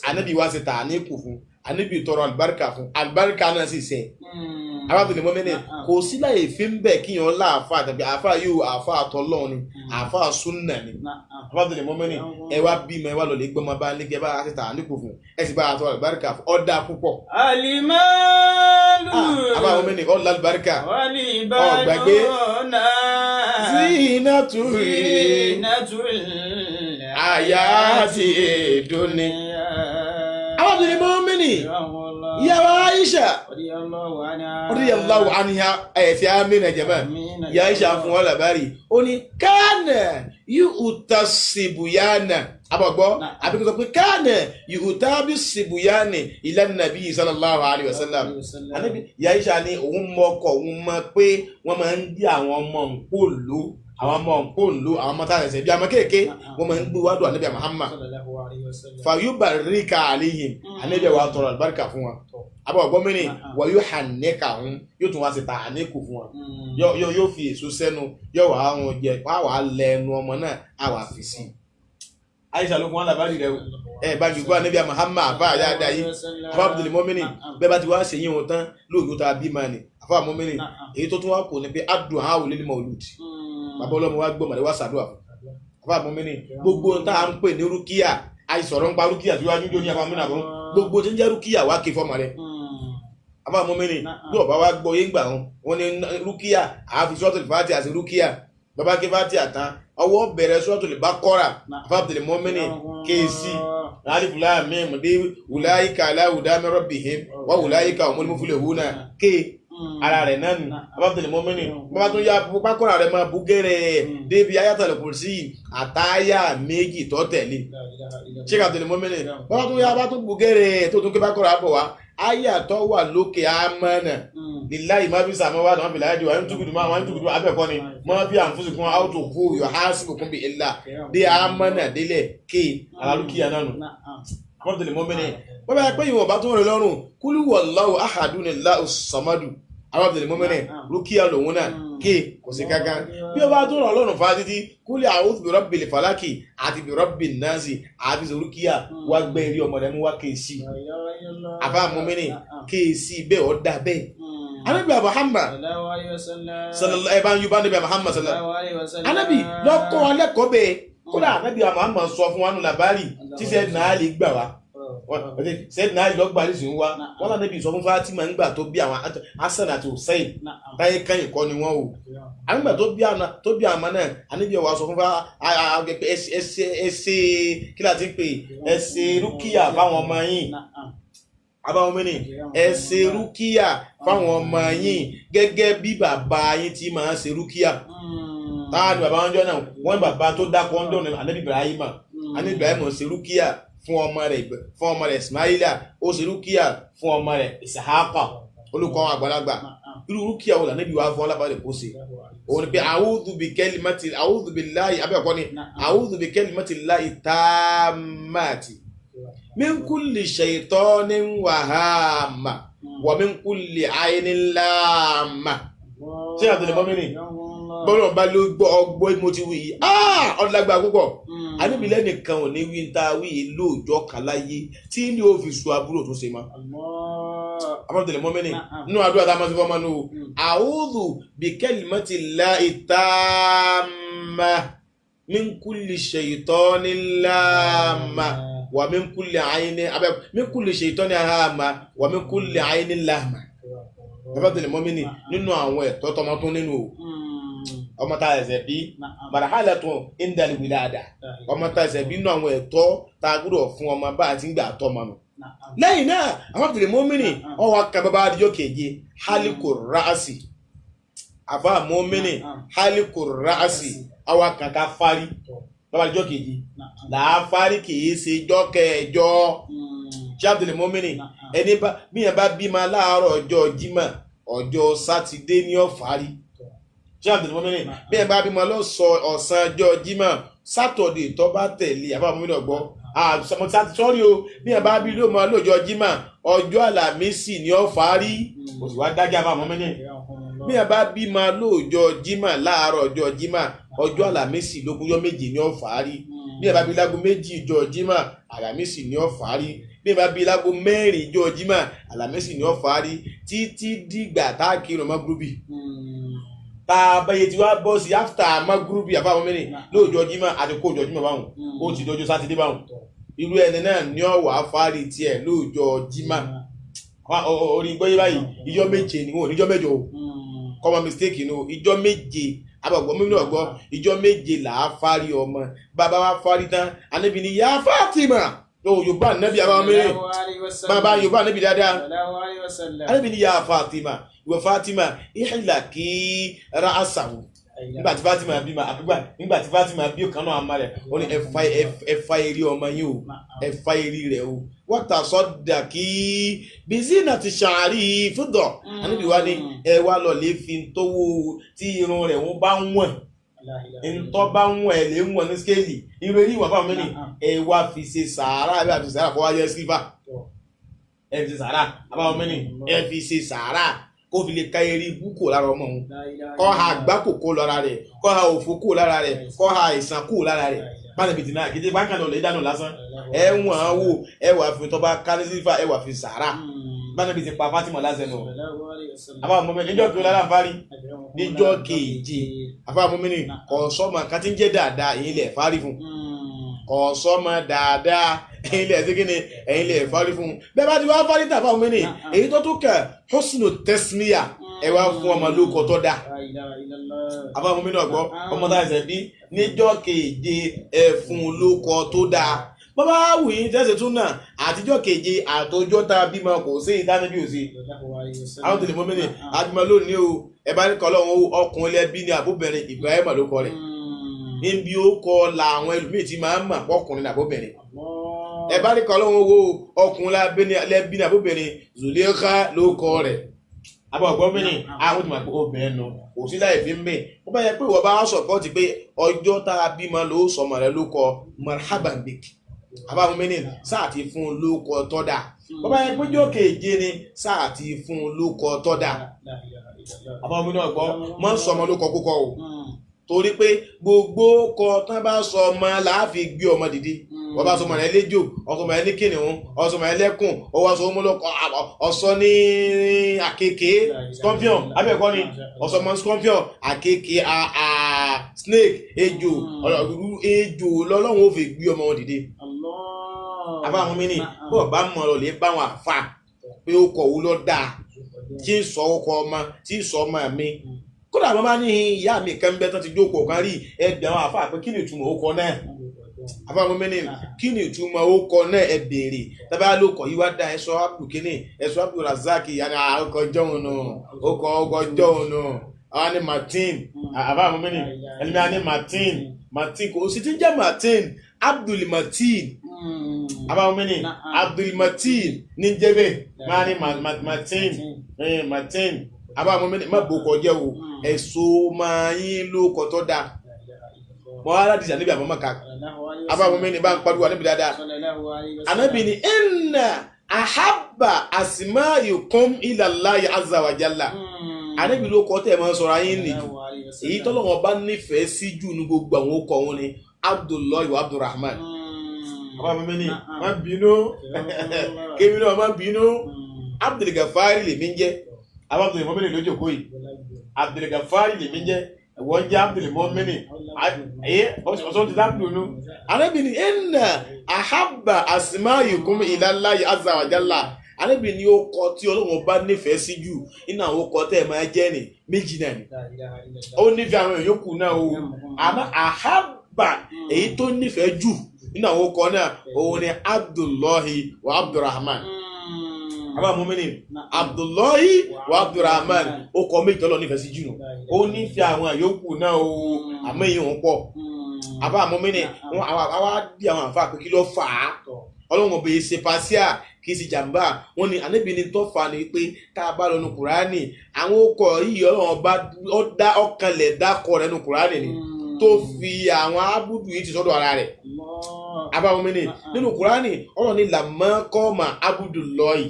Ànábì wá ṣe tàníkù fún, ànábì tọrọ àlùbáríkà fún, àlùbáríkà náà sì ṣe. Abdul Mumini, kò sí láyè fi ń bẹ̀ kíyàn láàfà tàbí àfà yóò àfà àtọ́lọ́ ni, àfà súnà ni. Abdul Mumini, ẹ wá bímọ ẹ wá lọ lè gbọmọ bá ní kẹ bá a ṣe tàníkù fún, ẹ sì bá a tọrọ àlùbáríkà fún, ọ̀dà púpọ̀. Alimalu Abdul Mumini, ọ̀là àlùbáríkà ọ̀gbàgbé Zinatul Zinatul hayati dunya. Àwọn obìnrin mọ́mìnì ìyàwó Aisha radiyallahu anha ẹ̀fẹ́ amínà jẹ̀mọ́ ìyá Aisha fún wọn làbárì ó ní kánà yu'ta sibuyana abọ̀gbọ́ àbíkú sọ pé kánà yu'ta bisibuyani ila nabi sallallahu alayhi wa sallam. Ànábì ìyá Aisha ní òun mọ ọkọ òun mọ pé wọ́n máa ń gbé àwọn ọmọ nǹkó-ló àwọn ọmọ nǹkó-ló àwọn ọmọ táwọn ẹ̀sẹ̀ bí ọmọ kéèké wọ́n máa ń gbé wádùn Ànábì Muhammad fàyúbàríkà àléyìn Ànábì wa tọrọ àlùbáríkà fún wọn abọ́ ọ̀gbọ́n mi ni wọ́n yóò hàn níkà hún yóò tún wá sí tàníkù fún wọn yóò fi èso sẹ́nu yóò wá wọn jẹ wá wà á lẹ ẹnu ọmọ náà á wà fi sí i. Aisha ló fún wọn làbárí rẹ o ẹ bá jù gbọ́ Ànábì Muhammad àbá àyáda yìí àbá Abdul Mọ́mìnì bẹ́ẹ̀ bá ti wá ṣèyí wọn tán lóòótọ́ tá a bí máa ní àfọ àmọ́mìnì èyí tó tún wá kò ní pé adùn áwò lé ní mọ̀lúdì bàbá ọlọ́mọ wa gbọ́ màdé wá sàdúrà fún àfọ àmọ́mìnì gbogbo ohun tá à ń pè ní rúkìá àìsọ̀rọ̀ ń pa rúkìá síwájú jó ní àfọ àmọ́mìnì àbọ̀ gbogbo tí ń jẹ́ rúkìá wá ké fọ́mọ rẹ àfọ àmọ́mìnì bí ọba wa gbọ́ yé gbà wọn wọn ní rúkìá àfi suratul Fatiha àti rúkìá bàbá ké Fatiha tán ọwọ́ bẹ̀rẹ̀ suratul Baqara àfọ Abdul Mọ́mìnì kéésì alif lam mim dé wùláyíkà aláwùdá min rabbihim wà wùláyíkà humul muflihuna ké ara rẹ̀ náà nù Abdul Mọ́mìnì bàbá tó yá pákọ́ra rẹ̀ máa bú gẹ́rẹ́ débi ayatul kursi àtáyà méjì tó tẹ̀lé Sheikh Abdul Mọ́mìnì bàbá tó yá bá tó bú gẹ́rẹ́ tó tún ké pákọ́ra bọ̀ wá àyà tó wà lókè amánà lillahi ma fi samawati wa ma fil ardi wa in tubdu ma wa in tubdu abẹ́ẹ̀kọ́ ni ma fi anfusikum aw tukhfuhu yuhasibukum bihi Allah dé amánà délẹ̀ ké alálùkìyà náà nù Abdul Mọ́mìnì wọ́n bá yẹ pé ìwọ̀n bá tó rẹ̀ lọ́rùn kúlú wallahu ahadun Allahu samadu Abdul Mọ́mìnì rúkìá lòun náà ké kò sí kankan bí ó bá tó rọ̀ lọ́rùn fa títí kúlẹ̀ a'udhu bi rabbil falaki àti bi rabbin nasi àti rúkìá wá gbé eré ọmọ rẹ̀ mú wá ké sí àfa Mọ́mìnì ké sí bẹ́ẹ̀ ọ́ dá bẹ́ẹ̀ Ànábì Muhammad sallallahu ẹ bá ń yú bá Ànábì Muhammad sallallahu Ànábì lọ́kọ́ alẹ́kọ̀ọ́ bẹ́ẹ̀ kódà Ànábì Muhammad sọ fún wa nù làbárì tí Sayyidina Ali gbà wá Sayyidina Ali lọ́gbà ní sìn wá wọn lànà ibi sọ fún Fatima ńgbà tó bí àwọn Hasan àti Hussein táyé kẹ́yìn kọ́ ni wọ́n o àgbà tó bí àwọn náà Ànábì wa sọ fún ẹsẹ kí láti pè ẹsẹ rúkìá fáwọn ọmọ yín àbáwọn mẹ́rin ẹ ṣe rúkìá fáwọn ọmọ yín gẹ́gẹ́ bí bàbá yín ti máa ṣe rúkìá táà ní bàbá wọn jọ náà wọn bàbá tó dákọ̀ ń dọ̀nà Ànábì Ibrahim Ànábì Ibrahim ṣe rúkìá fún ọmọ rẹ̀ fún ọmọ rẹ̀ Ismaila ó ṣe rúkìá fún ọmọ rẹ̀ Ishaqa olùkọ́ àwọn àgbàlagbà irú rúkìá wo lànàbí wàá fún ọlábàárẹ̀ kó ṣe òun ni pé a'udhu bi kalimati a'udhu billahi abẹ́ẹ̀kọ́ ni a'udhu bi kalimatillahi tammati min kulli shaytanin wa hamma wa min kulli aynin lamma. Ṣé Abdul Mọ́mìnì bọ́lá bá ló gbọ́ ọgbọ́ mo ti wí yìí ọ̀dàgbà púpọ̀ aníbilẹ̀ nìkan ò ní wí ń ta wí yìí lóòjọ́ kan láyé tí ní o fi sùn àbúrò tó ṣe mọ́. Abdul Mọ́mìnì nínú àdúrà tá a máa ti fọ́ ọmọ nù a'udhu bi kalimatillahi tamma min kulli shaytanin lamma wa min kulli ayni abẹ min kulli shaytani hama wa min kulli ayni lahma. Abdul Mọ́mìnì nínú àwọn ẹ̀tọ́ tọmọ tó nínú o ọmọ tá a ẹsẹ̀ bí marhalatun indal wilada ọmọ tá a ẹsẹ̀ bí nínú àwọn ẹ̀tọ́ tá a gbọ́dọ̀ fún ọmọ bá a ti ń gbà tọ́ ọmọ nù. Lẹ́yìn náà àwọn Abdul Mọ́mìnì ọwọ́ aka bàbá adijọ́ keje haliku raasi àfa Mọ́mìnì haliku raasi ọwọ́ kàkà fari bàbá adijọ́ keje làáfárí kìí ṣe jọ́ kẹjọ. Abdul Mọ́mìnì ẹni bá bíyàn bá bímọ láàárọ̀ ọjọ́ Jímọ̀ ọjọ́ sátidé ní ọ̀fárí. Abdul Mọ́mìnì bíyàn bá bímọ lọ́sọ ọ̀sán ọjọ́ Jímọ̀ sátọ̀dé tó bá tẹ̀lé àbá Mọ́mìnì ọ̀gbọ́ sọ́rí o bíyàn bá bí lóòmọ lọ́jọ́ Jímọ̀ ọjọ́ Àlàmísì ní ọ̀fárí oṣù wa dájà àbá Mọ́mìnì bíyàn bá bímọ lọ́jọ́ Jímọ̀ láàárọ̀ ọjọ́ Jímọ̀ ọjọ́ Àlàmísì lókúnjọ́ méje ní ọ̀fárí bí ẹ bá bí lágo méjì ìjọ Jímọ̀ Àlàmísì ní ọ̀fárí bí ẹ bá bí lágo mẹ́rin ìjọ Jímọ̀ Àlàmísì ní ọ̀fárí títí dìgbà tá a kírun mọ́gúrúbì tá a bá yẹ tí wàá bọ́ sí áfítà mọ́gúrúbì àbáwọn mẹ́rin lóòjọ́ Jímọ̀ àti kó òjọ́ Jímọ̀ báwọn ó ti dọjọ́ sátidé báwọn irú ẹni náà ní ọ̀wà afárí tiẹ̀ lóòjọ́ Jímọ̀ orí gbọ́yé báyìí ìjọ méje ni wọn ò níjọ́ mẹ́jọ o common mistake ni o ìjọ méje Abàgbọ́ mímú ọ̀gbọ́, ìjọ méje là á fárí ọmọ. Bàbá wa fárí tán, Ànábì ní ya Fatima. Yorùbá Ànábì àbáwọn mẹ́rin bàbá Yorùbá Ànábì dáadáa. Ànábì ní ya Fatima, ìwọ Fatima, ihlaki ra'sahu. Nígbà tí Fatima bímọ àbígbà, nígbà tí Fatima bí ọ̀kan náà àmà rẹ̀, ó ní ẹ fa eré ọmọ yín o, ẹ fa eré rẹ̀ o. Watasaddaqi bizinati sha'ri fidda. Ànábì wa ní ẹ wá lọ lè fi tówó tí irun rẹ̀ wọ́n bá wọ̀n, ntọ́ bá wọ̀n ẹ̀ lè wọ̀n ní skéèlì irun eré ìwọ̀n bá wọn ní ẹ wá fi ṣe sàárà, ẹ bá fi sàárà kó wá jẹ́ sílífà, ẹ fi ṣe sàárà àbáwọn mẹ́ni, ẹ fi ṣe sàárà kó fi lè ka eré ibú kò lára ọmọ òun, kọ́ ha àgbákò kó lára rẹ̀, kọ́ ha òfò kó lára rẹ̀, kọ́ ha àìsàn kó lára rẹ̀. Báyìí bìtì náà kìí ṣe bákan lọ lè dànù lásán, ẹ wọ̀n án wò, ẹ wà fi tọ́ba ká ní sílífà, ẹ wà fi sàárà. Báyìí bìtì pa Fatima lásán nù. Àbáwọn mọ́mí níjọ́ kí o lára fárí níjọ́ keje, àbáwọn mọ́mí ní kò sọ́mọ kan tí ń jẹ́ dáadáa èyí lẹ̀ fárí fún, kò sọ́mọ dáadáa ẹ̀yin lẹ̀ sí kíni, ẹ̀yin lẹ̀ fárí fún. Bẹ́ẹ̀ bá ti wá fárí tà fáwọn mọ́mí ní èyí tó tún kẹ̀ husnu tasmiya, ẹ wá fún ọmọ lóko tó dáa. Àbáwọn mọ́mí náà gbọ́, ọmọ tá a ṣẹ̀ bí níjọ́ keje ẹ fún lóko tó dáa. Bàbá wù yín tẹ́sẹ̀ tún náà àtijọ́ keje àtọjọ́ tá a bímọ kò sí ìdánibí ò sí. Àwọn tèlè mọ́mí ni àbímọ lónìí o, ẹ bá ní kọ́ lọ́wọ́ ọkùnrin lẹ́bí ní àbóbìnrin Ibrahim ló kọ rẹ̀. Níbi ó kọ làwọn ẹlòmíì ti máa ń mọ̀ pọ́kùnrin ní àbóbìnrin. Ẹ bá ní kọ́ lọ́wọ́ wo ọkùnrin lẹ́bí ní àbóbìnrin Zuleika ló kọ rẹ̀. Àbọ̀ ọ̀gbọ́n mi ni àwọn tí màá pé obìnrin nu kò sí láì fi ń bẹ̀. Ó bá yẹ pé ìwọ bá sọ̀pọ̀tì pé ọjọ́ tá a bímọ ló sọmọ rẹ ló kọ marhaban bik. Àbáwọn mi ní sáà ti fún un ló kọ tọ́da. Bó bá yẹ pé ọjọ́ keje ni sáà ti fún un ló kọ tọ́da. Àbáwọn mi náà gbọ́ mọ́ sọmọ ló kọ kókọ o, torí pé gbogbo kọ tán bá sọ ọmọ láàfin gbé ọmọ dìde. Wọ́n bá sọmọ rẹ léjò, ọsọmọ rẹ ní kìnìún, ọsọmọ rẹ lẹ́kùn, ọwọ́ sọ ọmọ lọkọ ọsọ ní àkekèé scorpion, abẹ́ẹ̀kọ́ ni ọsọmọ scorpion àkekèé snake ejò, ejò lọ́lọ́run ó fi gbé ọmọ wọn dìde. Àbáwọn mi ní bó bá mọ̀ ọ́ lè bá wọn àfa pé ó kọ̀ wú lọ́ dáa tí ń sọ ọkọ ọmọ tí ń sọ ọmọ mi. Kódà mo bá ní ìyá mi kan bẹ tán ti jókòó kan rí ẹgbẹ́ àwọn àfa pé kí ni ìtumọ̀ ó kọ náà. Àfa mo mẹ́ni kí ni ìtumọ̀ ó kọ náà ẹ béèrè. Tábà ló kọ yìí wá dá ẹsọ Abdul kínní ẹsọ Abdul Razak yàrá ọkọ jọ̀hún nù ọkọ ọkọ jọ̀hún nù. Àwọn ní Martin, àfa mo mẹ́ni ẹlẹ́mi àwọn ní Martin, Martin kò sí ti ń jẹ́ Martin, Abdul Martin. Àfa mo mẹ́ni Abdul Martin ní jẹ́bẹ̀ máa ní Martin Martin. Àbá mo mẹ́ni má bò kọjá o, ẹ̀sọ́ máa yín ló kọ́ tó dáa. Mọ aládìsí ànábì àmọ́ màkà. Àbá mo mẹ́ni bá ń pariwo ànábì dáadáa. Ànábì ni inna ahabba asma'ikum ila Allahi azza wa jalla. Ànábì ló kọ́ tẹ̀ máa ń sọ̀rọ̀ ayé nìjú. Èyí tọ́lọ́wọ́n bá nífẹ̀ẹ́ sí jù ní gbogbo àwọn okọ̀ wọn ni Abdullahi wa Abdurrahman. Àbá mo mẹ́ni má bínú, kémi náà má bínú. Abdulgafari lèmi ń jẹ́. Àwọn Abdulmọ́mìnì ló jókòó yìí. Abdulgafari lèmi jẹ́, wọ́n jẹ́ Abdulmọ́mìnì. Ẹ ọ̀sán ti dábìlì nù. Ànábì ní inna ahabba asma'ikum ilallahi azza wa jalla. Ànábì ní ó kọ tí Ọlọ́run bá nífẹ̀ẹ́ sí jù nínú àwọn ọkọ̀ tẹ́ ẹ máa jẹ́ ní méjì náà ni. Ó nífẹ̀ẹ́ àwọn yòókù náà o. Àmọ́ ahabba èyí tó nífẹ̀ẹ́ jù nínú àwọn ọkọ̀ náà òun ni Abdullahi wa Abdurrahman. Àbá mọ́mìnì Abdullahi wa Abdurrahman ó kọ méjì tọ́lọ́ nífẹ̀ẹ́ sí jùlọ. Ó nífẹ̀ẹ́ àwọn àyókù náà o, àmọ́ èyí wọn pọ̀. Àbá mọ́mìnì wọn àwa bí àwọn àfa pé kí ló fà á. Ọlọ́run ọbẹ̀ yìí ṣe pàṣíà kì í ṣe jàǹbá. Wọn ni ànábì ni tó fà á ni pé tá a bá lọ nu Kùránì àwọn ọkọ̀ yìí Ọlọ́run bá dá ọkànlẹ̀ dákọ̀ rẹ̀ nu Kùránì ni tó fi àwọn abudu yìí ti sọ́dọ̀ ara rẹ̀. Àbá mọ́mìnì nínú Kùránì Ọlọ́run ní làmọ́kọ́mà Abdullahi.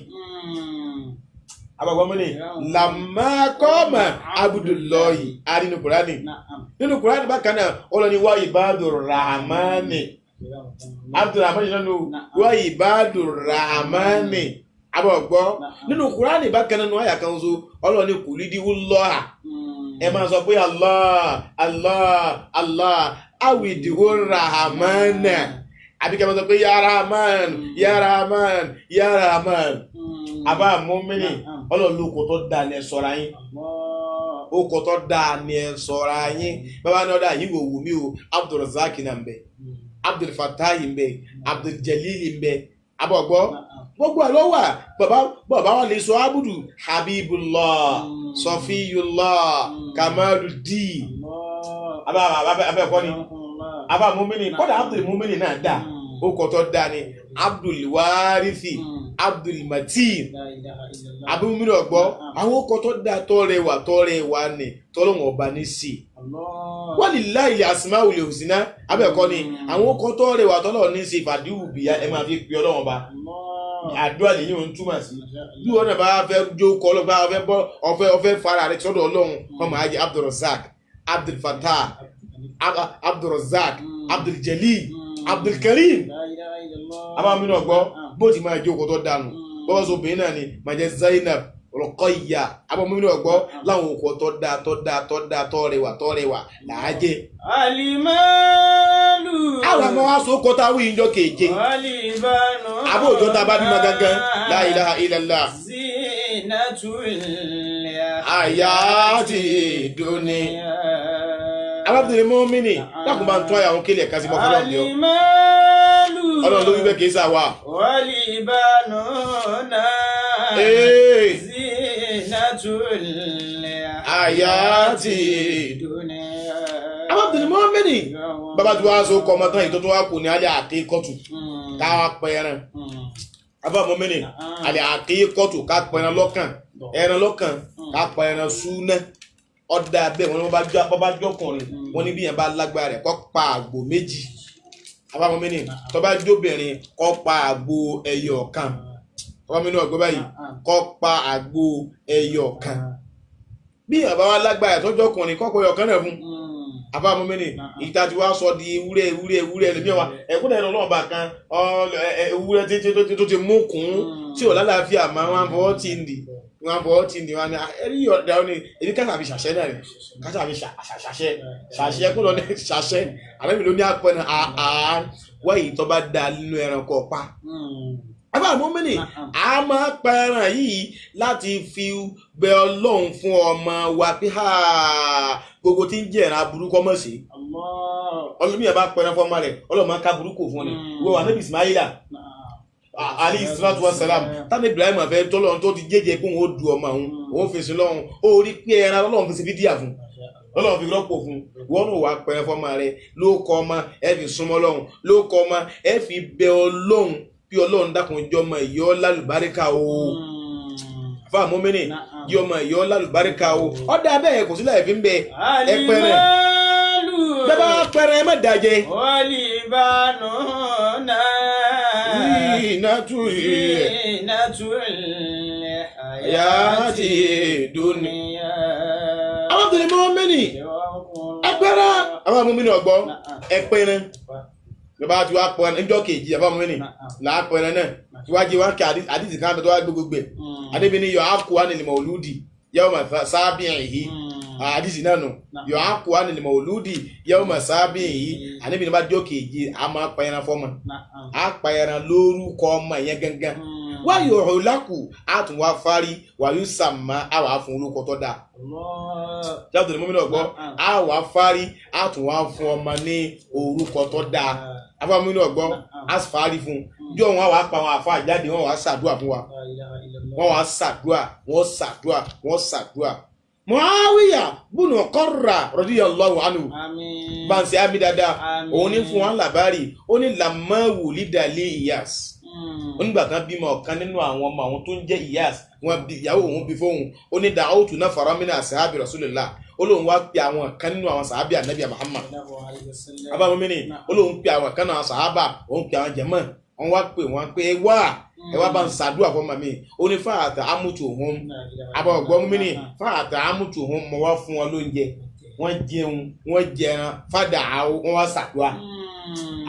Abagbọmọni lamakọma Abdullahi ari nínú Kùránì. Nínú Kùránì bákan náà Ọlọ́run ní wa ibadur rahmani Abdulrahmani nínú wa ibadur rahmani. Abọgbọ nínú Kùránì bákan náà nínú àyà kan so Ọlọ́run ní kùlídìí lọ́hà. Ẹ máa sọ pé Allah Allah Allah awidiwo rahmana. Àbí kẹ́ máa sọ pé ya Rahman ya Rahman ya Rahman. Àbá mọ́mìnì Ọlọ́run ló kò tó dalẹ̀ sọ̀rọ̀ yín. Ó kọ tó dáa ni ẹ sọ̀rọ̀ ayín. Bàbá ní ọ̀dà yìí wò wù mí o, Abdulrazak náà ń bẹ, Abdulfatahi ń bẹ, Abduljalil ń bẹ, abọ̀gbọ́ gbogbo ẹ̀ ló wà. Bàbá bàbá wa lè sọ Abudu Habibullah, Sọfiyullah, Kamaludin, abẹ́ẹ̀kọ́ ni abá mumini, kọ́dà Abdul mumini náà dà, ó kọ tó dáa ni Abdulwarithi, Abdulmatin, abúmílẹ̀ ọ̀gbọ́. Àwọn ọkọ̀ tó dáa tọ́rẹwà tọ́rẹwà ni tọ́lọ́wọ̀n ọba ní sí i. Walillahi al-asmaul husna, abẹ́ẹ̀kọ́ ni àwọn ọkọ̀ tọ́rẹwà tọ́lọ́ ní sí fàdíwù bìyà ẹ máa fi pe Ọlọ́wọ̀n ọba. Àdúrà lèyìn ò ń túmọ̀ sí. Bí wọn náà bá fẹ́ jó kọ́ ọlọ́run, bá fẹ́ bọ́ ọfẹ́ fara rẹ sọ́dọ̀ Ọlọ́run, kọ́ máa jẹ́ Abdulrazak, Abdulfatah, Abdulrazak, Abduljalil, Abdulkarim. Abáwọmínú ọgbọ́ bó ti máa jó ọkọ̀ tó dànù. Bọ́wọ́ sọ obìnrin náà ni máa jẹ́ Zainab, Ruqayya. Abáwọmínú ọgbọ́ láwọn ọkọ̀ tó dáa tó dáa tó dáa tó rẹwà tó rẹwà làájẹ́. Alimalu. Àwọn àmọ́ wa so kọta wí ìjọ keje. Walibanu. Àbó òjò tá a bá bímọ gangan, la ilaha illallah. Zinatul Hayati dunya. Alábìnrin mọ́mìnì lákùn bá ń tún àyàwó kílẹ̀ kan sí mọ́ fọlọ́ọ̀ ni ọ. Alimalu. Ọlọ́run ló wí bẹ́ẹ̀ kì í sà wá. Walibanu. Ee. Zinatul Hayati dunya. Alábìnrin mọ́mìnì bàbá tí wàá so kọ́ ọmọ tán, ìtọ́jú wa kù ní alẹ́ àkíkọ́tù ká pẹran. Bàbá mọ́mìnì alẹ́ àkíkọ́tù ká pẹran lọ́kàn, ẹran lọ́kàn ká pẹran súná ọ̀dà bẹ́ẹ̀. Wọ́n ní wọ́n bá jọkùnrin, wọ́n ní bí yẹn bá lágbára rẹ̀ kó pa àgbò méjì. Bàbá mọ́mìnì tó bá jóbìnrin kó pa àgbò ẹyọ kan. Bàbá mọ́mìnì ọ̀gbẹ́ báyìí kó pa àgbò ẹyọ kan. Bí yẹn bá wá lágbára rẹ̀ tó jọkùnrin kó pa ẹyọ kan náà fún. Àbá mọ́mìnì ìta tí wàá sọ di ewúrẹ́ ewúrẹ́ ewúrẹ́ ẹlòmíì wa ẹ̀kúnlẹ̀ ẹ̀rọ ọlọ́ọ̀bà kan ewúrẹ́ tó ti mú kún tí ò lálàáfíà máa wọ́n fọwọ́ tì ń dì, wọ́n fọwọ́ tì ń dì, wọ́n ní ẹ̀rí ọ̀dà ni èmi kásà fi ṣàṣẹ náà ni kásà fi ṣàṣẹ ṣàṣẹ kó lọ ní ṣàṣẹ àlẹ́mi ló ní apẹ̀nà àá wáyé tó bá da nínú ẹranko ọ̀pá. Àbá mọ́mìnì a máa pa ẹran yìí láti fi bẹ Ọlọ́run fún ọmọ wa pé gbogbo tí ń jẹ́ ẹran aburú kọ́ mọ̀ sí. Ọlọ́mí ẹ̀ bá pẹran fún ọmọ rẹ̀, Ọlọ́run máa ká burúkú fún ni. Wọ́n wà níbi Ismaila alayhi salatu wa salam tani Ibrahim fẹ́ tọ́lọ́run tó ti jẹ́jẹ́ pé òun ó du ọmọ òun, òun fèsì lọ́run, ó rí pé ẹran Ọlọ́run fi ṣe fídíà fún, Ọlọ́run fi rọ́pò fún. Wọ́n náà wàá pẹran fún ọmọ rẹ̀ ló kọ́ ọmọ ẹ fi súnmọ́ Ọlọ́run, ló kọ́ ọmọ ẹ fi bẹ Ọlọ́run bí Ọlọ́run dákun jọmọ ìyọ́ lálùbáríkà o, fáwọn mọ́mìnì jọmọ ìyọ́ lálùbáríkà o. Ọ̀dà bẹ́ẹ̀ kò sílẹ̀ fi ń bẹ ẹ pẹrẹ bẹ́ẹ̀ bá pẹrẹ ẹ má dàjẹ́. Walibanu. Zinatul Zinatul hayati dunya. Àwọn tó lè mọ́mìnì ẹ pẹrẹ, àwọn mọ́mìnì ọ̀gbọ́ ẹ pẹrẹ bàbá tí wàá pẹrẹ níjọ́ kejì. Àbá mọ́mìnì là á pẹrẹ náà tíwájú wa kí àdìsí kan tó wá gbogbo ẹ̀ adébíní yọ ákú wa nílẹ̀ mọ̀lúdì yawma sábìhì. Àdìsí náà nù yọ ákú wa nílẹ̀ mọ̀lúdì yawma sábìhì. Àníbi bá jọ́ kejì a máa pa ẹran fọ́mọ, a pa ẹran lórúkọ ọmọ yẹn gangan, wáyò ọ̀làkù a tún wá fárí wàyú sàmà a wà fún orúkọ tó dáa. Jáde ní mọ́mílẹ̀ ọ̀gbọ́ a wà fárí a tún wá fún ọmọ ní orúkọ tó dáa. Afáàmúlò ọ̀gbọ́ a fárí fún jọ wọn wàá pa àwọn àfa jáde, wọn wàá ṣàdúà fún wa, wọn wàá ṣàdúà, wọn ṣàdúà, wọn ṣàdúà. Muawiya bunu Qurra radiyallahu anhu báńsì àmì dáadáa, òun ní fún wa làbárì, ó ní lamma wulida li Iyas, onígbà kan bímọ ọ̀kan nínú àwọn ọmọ àwọn tó ń jẹ́ Iyas, wọn bí ìyàwó òun bí fóun, ó ní da'awtu nafara min ashabi rasulillah, ó lóun wá pe àwọn kan nínú àwọn sàábì ànábì Muhammad abáwọmínì, ó lóun pe àwọn kan náà sàábà, òun pe àwọn jẹ̀mọ́, wọn wá pè wọn pé wá ẹ wá bá ń ṣàdúrà fún màmí. Ó ní fáàtà amútù òun abọ́gbọ́n mí fáàtà amútù òun, mọ̀ wá fún wọn lóúnjẹ, wọ́n jẹun, wọ́n jẹran fádà wọ́n wá ṣàdúrà.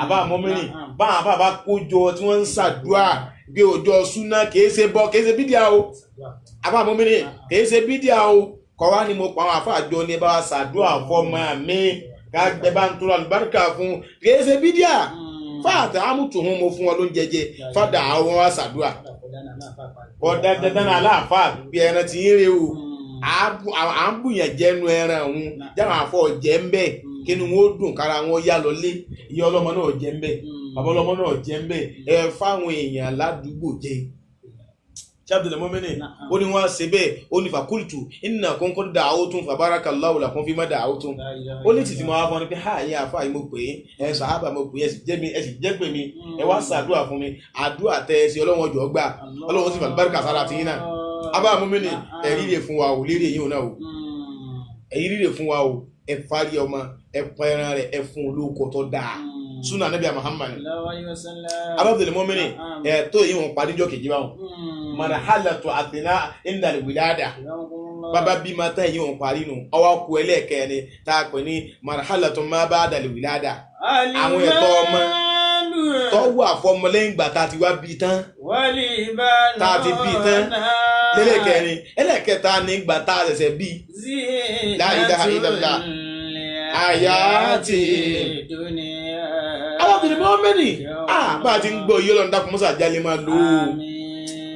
Àbá mọ́mìnì báwọn àbá bá kójọ tí wọ́n ń ṣàdúrà bí ọjọ́ súná kìí ṣe bọ́ kìí ṣe bídíà o. Àbá mọ́mìnì kìí ṣe bídíà o. Kọ́ wá ni mo pa àwọn àfa àjọ ni ẹ bá wa ṣàdúrà fọ́mọ mi ká ẹ bá ń tọrọ àlùbáríkà fún, kìí ṣe bídíà. Fáàtà amútùhún mo fún wọn ló ń jẹjẹ fádà àwọn wa ṣàdúrà ọ̀dà dandan aláàfáà bí ẹran ti ń rè o. À ń bùyàn jẹnu ẹran òun jáwọn àfọ jẹ ń bẹ, kí ni wọn ó dùn kára wọn yá lọ lé. Ìyá ọlọ́mọ náà jẹ ń bẹ, bàbá ọlọ́mọ náà jẹ ń bẹ, ẹ fáwọn èèyàn ládùúgbò jẹ. Ṣáàbùdùlẹ̀ mọ́mẹ́nì ó ní wọ́n á ṣe bẹ́ẹ̀. Ó ní fàkúlùtù ìnà kónkó dà ó tún fàbárakàláwò làkún fi má dà ó tún. Ó ní títí mo wá fún ọ ní pé ha, ẹ̀yin àfa yìí mo pè é, ẹ̀ sàhábà mo pè é, ẹ sì jẹ́ mi, ẹ sì jẹ́ pè mí, ẹ wá ṣàdúrà fún mi. Àdúrà tẹ ẹ sí, Ọlọ́run ọjọ́ gbà, Ọlọ́run sì fàlùbáríkà sára tiyín náà. Abá mọ́mẹ́nì, ẹ̀rí rè fún wa ò lérí èyí ò náà o, ẹ̀rí rè fún wa o. Ẹ fárí ọmọ, ẹ pa ẹran rẹ, ẹ fún olóko tó dáa, sunna Anabi Muhammad. Abábùdùlẹ̀ mọ́mẹ́nì, ẹ̀ tó èyí wọn parí jọ́ kejì báwọn marhalatu àtìná ìndàlùwìládà. Bàbá bímọ tán, èyí wọn parí nù. Ọwọ́ ku ẹlẹ́ẹ̀kẹ́ni tá a pè ní marhalatu má bá dàlùwìládà, àwọn ẹ̀tọ́ ọmọ tó wà fọmọ lẹ́yìn ìgbà tá a ti wá bí tán, tá a ti bí tán lẹ́lẹ́kẹrin. Ẹlẹ́kẹta ní ìgbà tá a ṣẹ̀ṣẹ̀ bí. La ilaha illallah. Àyàtì alábìnrin mọ́mẹ́nì, bá a ti ń gbọ́ yìí, Ọlọ́run dákun mọ́sá àjálè máa lò ó.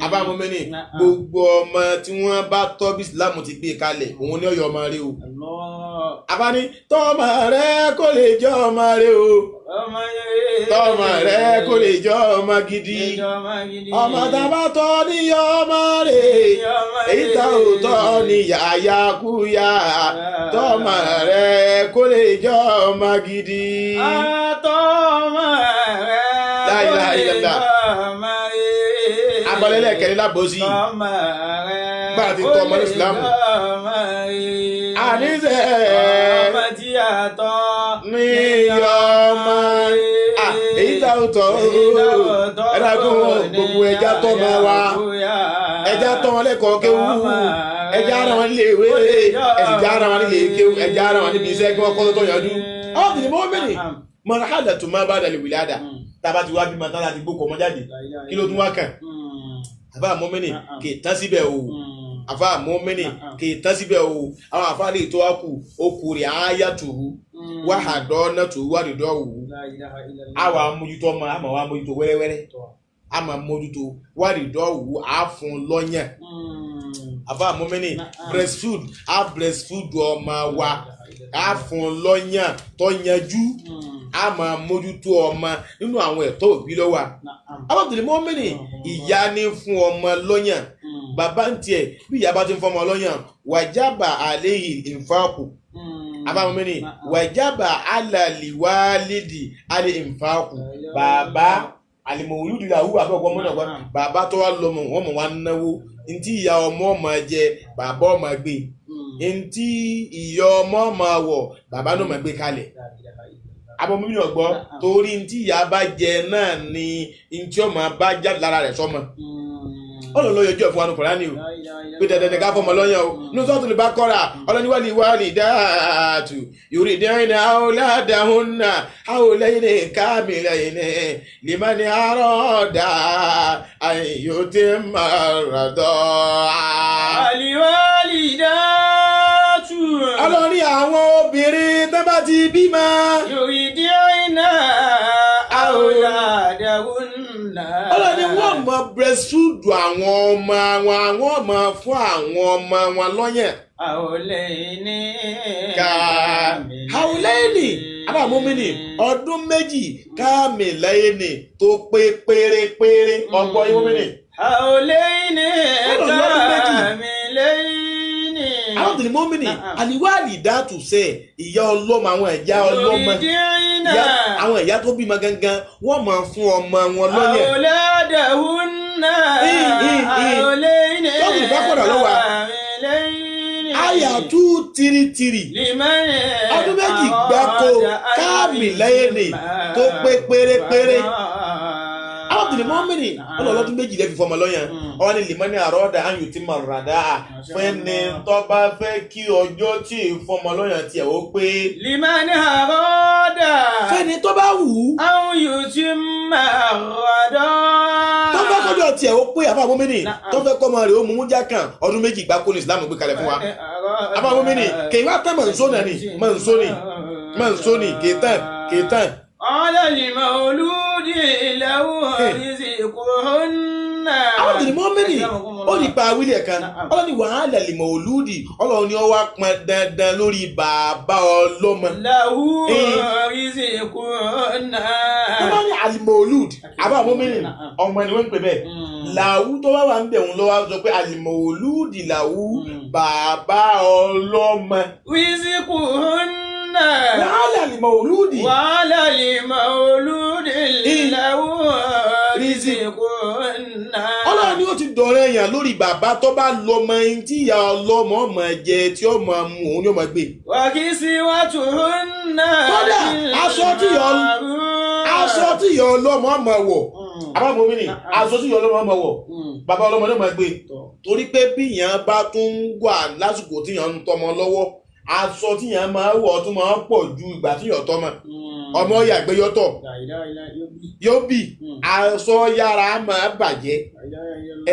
Abámọ́mẹ́nì, gbogbo ọmọ tí wọ́n bá tọ́ bí Islam ti gbé kalẹ̀, òun ní ọ̀yọ́ ọmọ rẹ o. Abáni tọ́mọ rẹ kó lè jẹ́ ọmọ rẹ o, tọ́mọ rẹ kó lè jẹ́ ọmọ gidi. Ọmọ tá a bá tọ́ ní ọmọ rẹ, èyí tá ò tọ́ ní yàyàkúyà. Tọ́mọ rẹ kó lè jẹ́ ọmọ gidi. Tọ́mọ rẹ La ilaha illallah. Abalẹ́lẹ̀ kẹrin lábòsí. Bá a ti tọ́ ọmọ ní Ìsìlámù. Àníṣe ọmọ tí a tọ́ ní ọmọ èyí tá ò tọ́. Ẹ dákun, gbogbo ẹja tọ́ ma wa, ẹja tọ́ wọn lẹ́kọ̀ọ́ kéwú, ẹja ara wọn nílé ìwé, ẹsì já ara wọn nílé kéwú, ẹja ara wọn níbi iṣẹ́ kí wọ́n kọ́ tó yanjú. Àwọn tìǹbù mọ́mìnì, marhalatu ma ba'da al-wilada. Tá a bá ti wá bímọ tán láti gbókò ọmọ jáde, kí ló tún wá kàn? Àfa mọ́mìnì, kì í tán síbẹ̀ o. Àfa mọ́mìnì, kì í tán síbẹ̀ o. Àwọn àfa lè tó wá kù, ó kù rẹ̀ áyá tùhú wàhádọ́ náà tùhú wàdìdọ́ wù. Àwa mójútó ọmọ, àmọ́ wa mójútó wẹ́rẹ́wẹ́rẹ́, àmọ́ mójútó wàdìdọ́ wù, á fún lọ́yàn. Àfa mọ́mìnì, breastfood, á breastfood ọmọ wa, á fún lọ́yàn tó yanjú, á máa mójútó ọmọ. Nínú àwọn ẹ̀tọ́ òbí ló wà. Abájọlẹ mọ́mìnì, ìyá ní fún ọmọ lọ́yàn, bàbá ń tiẹ̀ bí ìyá bá ti ń fọmọ lọ́yàn, wàjábà àléyìí ìfáàkù. Abámọ́mìnì, wàjábà alàlìwálìdì alẹ́ ìfáàkù. Bàbá àlìmọ̀wòlúdì làwù àbọ̀kọ́ ọmọ náà, bàbá tó wà lọ́mọ wọn mọ̀ wá náwó. Ntí ìyá ọmọ ọmọ jẹ, bàbá ọmọ gbé. Ntí ìyá ọmọ ọmọ wọ̀, bàbá náà mọ̀ gbé kalẹ̀. Abọ́mọ́mí ọ̀gbọ́ torí ntí ìyá bá jẹ náà ni ntí ọmọ bá jáde lára rẹ̀ sọ́mọ. Ọlọ́run ló yọjú ẹ̀ fún wa ní Kùránì o, pé dandan ní ká fọmọ lọ́yàn o. Ní sọ́ọ̀tù lè bá kọ́ra, ọlọ́ni wà ní wàlì dáàtù yorí dẹ́rìn àwòládàhùnà àwòlẹ́yìn kámìlẹ́yìn limani àròdà àyò tí mà ràdọ̀. Àlìwálìdátù. Ọlọ́ni àwọn obìnrin tó bá ti bímọ. Yòrìdíọ́nà àwòládàhùnà. Ọlọ́ni wọ́n mọ breastfood àwọn ọmọ wọn, àwọn ọmọ fún àwọn ọmọ wọn lọ́yàn. Àwòlẹ́yìn Ká haulẹ́ẹ̀nì aláàmúmínì, ọdún 2 káàmìlẹ́ẹ̀nì tó pé pérépéré ọgbọ́n ìmúmínì. Àwòlẹ́yìn Ọlọ́run lọ́dún 2. káàmìlẹ́yìn. Àwọn tìlí mọ́mìnì àlìwáàlì dàtú sẹ́ ìyá ọlọ́mọ, àwọn ẹ̀yà ọlọ́mọ, Yòrìdíọ́nà àwọn ẹ̀yà tó bímọ gangan, wọ́n máa fún ọmọ wọn lọ́yàn. àwòládàhùnà. Àwòlẹ́yìn Lọ́dún ìbákọ̀dà ló wà. káàmìlẹ́yìn. Àyà 233. Ọdún 2 gbáko káàmìlẹ́yìnì tó pé pérépéré. Àwọn tìlí mọ́mìnì ọlọ́ọ̀lọ́dún 2 lẹ́fi fọmọ lọ́yàn. Ọwọ́ ni lèmọ́ni àrọ́dà ayò tí mà ràdá fẹ́ni tó bá fẹ́ kí ọjọ́ tí fọmọ lọ́yàn tiẹ̀ ó pé. Limani àrọ́dà. Fẹ́ni tó bá wù ú. Àwọn yóò ti máa rọ̀dọ̀. Tó fẹ́ kọjọ́ tiẹ̀ ó pé, àbá mọ́mìnì tó fẹ́ kọ́ ọmọ rẹ̀ ó mú mú jákàn, ọdún 2 gbáko ní Islam gbé kalẹ̀ fún wa. Àbá mọ́mìnì kì í wá tán mọ̀nsónà ni mọ̀nsónì mọ̀nsónì kì í tán kì í tán. Ọlọ́lìmọ̀ olúdi ìlàwọ̀ rizikuhunna. Àwọn tìlí mọ́mìnì Ó ní pa wílẹ̀ kan. Ọlọ́run ní wàhálà lè mọ̀ olúdi. Ọlọ́run ní ó wá pọn dandan lórí bàbá ọlọ́mọ. Lahu rizquna. Tó bá ní àlìmọ̀olúd, àbá mọ́mìnì, ọmọ ni wọ́n ń pè bẹ́ẹ̀. Làwú tó bá wà ń bẹ̀ òun lọ́wọ́ sọ pé àlìmọ̀olúdi làwú bàbá ọlọ́mọ. Rizquna. Wàhálà àlìmọ̀olúdi. Wàhálà àlìmọ̀olúdi làwú rizquna. Ọlọ́run ni ó ti dọ̀rẹ́ èèyàn lórí bàbá tó bá lọ́mọ ẹni tí ìyá ọlọ́mọ ọmọ jẹ tí ó máa mu òun ni ó máa gbé. Wakisiwatuhunna. Kódà aṣọ tí ìyá ọlọ́mọ ọmọ wọ̀, àbábọ̀ mi ni aṣọ tí ìyá ọlọ́mọ ọmọ wọ̀, bàbá ọlọ́mọ náà máa gbé. Torí pé bí ìyàn bá tún wà lásìkò tí ìyàn ń tọmọ lọ́wọ́, aṣọ tí ìyàn máa wọ̀ tún máa pọ̀ ju ìgbà tí ìyàn tọmọ. Ọmọ yàgbẹ́ yọ́tọ̀ yóò bì, aṣọ yára máa bàjẹ́.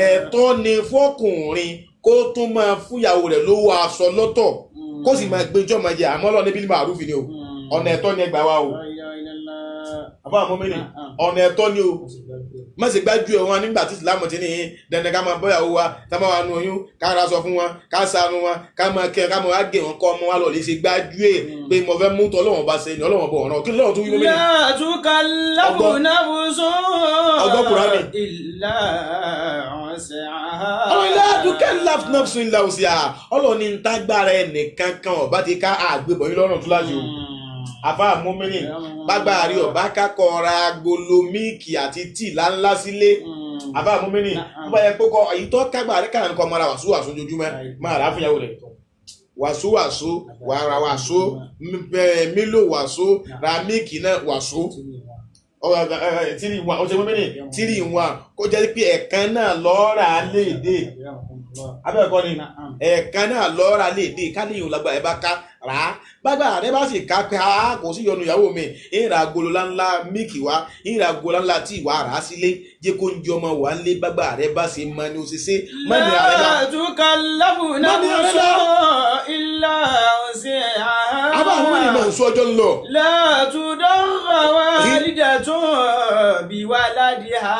Ẹ̀tọ́ ni fọ́kùnrin kó tún máa fúyàwó rẹ̀ lówó aṣọ lọ́tọ̀, kó sì máa gbẹjọ́ máa jẹ. Àmọ́ lọ níbi ní màrúfin ni o, ọ̀nà ẹ̀tọ́ ni ẹgbàá wa o. Àbá àmọ́ mi ni ọ̀nà ẹ̀tọ́ ni o. Má ṣe gbájú ẹ̀ wọn nígbà tí ìsìlámù ti ní dandan ká máa bọ́yàwó wa tá máa wà nù oyún, ká ra sọ fún wọn, ká ṣàánú wọn, ká máa kẹ́, ká máa wá gé wọn kọ́ ọmọ wa lọ lè ṣe gbájú ẹ̀ pé mo fẹ́ mú tọ́lọ́wọ́n bá ṣe ni ọlọ́wọ́n bọ̀ ọ̀ràn kí lọ́wọ́n tún wí mọ́ mi ni. La tukallafu nafsun Ọgbọ́n Kùránì. illa wus'aha. Ọlọ́run la tukallafu nafsun illa wus'aha. Ọlọ́run ní ntágbára ẹnìkan kan ọba ti ká àgbébọ̀ yín lọ́rùn túláṣì o. Àfa mọ́mìnì bágbára rí ọba kákọ́ ra agolo míìkì àti tíì láńlá sílé. Àfa mọ́mìnì bó bá yẹ pé kọ́ èyí tó kágbára rẹ̀ káà ń kọ́ mara wàsó wàsó ojoojúmọ́ máa rà á fún ìyàwó rẹ̀. Wàsó wàsó wàrà wàsó mílò wàsó ra míìkì náà wàsó tírì ìwọ̀n ọ̀sẹ̀ mọ́mìnì tírì ìwọ̀n kó jẹ́ pé ẹ̀kan náà lọ́ọ́ rà á léde. Abẹ́ẹ̀kọ́ ni ẹ̀ẹ̀kan náà lọ́ra lè dé ká lè yòó lágbára ẹ bá ká rà á, bágbára rẹ bá sì ká pé a kò sí yọnu ìyàwó mi, ìrà agolo ńláńlá míìkì wá, ìrà agolo ńláńlá tí ìwà rà á sílé, jẹ́ kó ń jẹ ọmọ wà lé bágbára rẹ bá ṣe mọ ni ó ṣe ṣe mọ́ni àrẹ bá. La tukallafu nafsun illa wus'aha. Àbá àwọn ènìyàn máa ń sọ ọjọ́ ń lọ. La tudarra walidatun biwaladiha.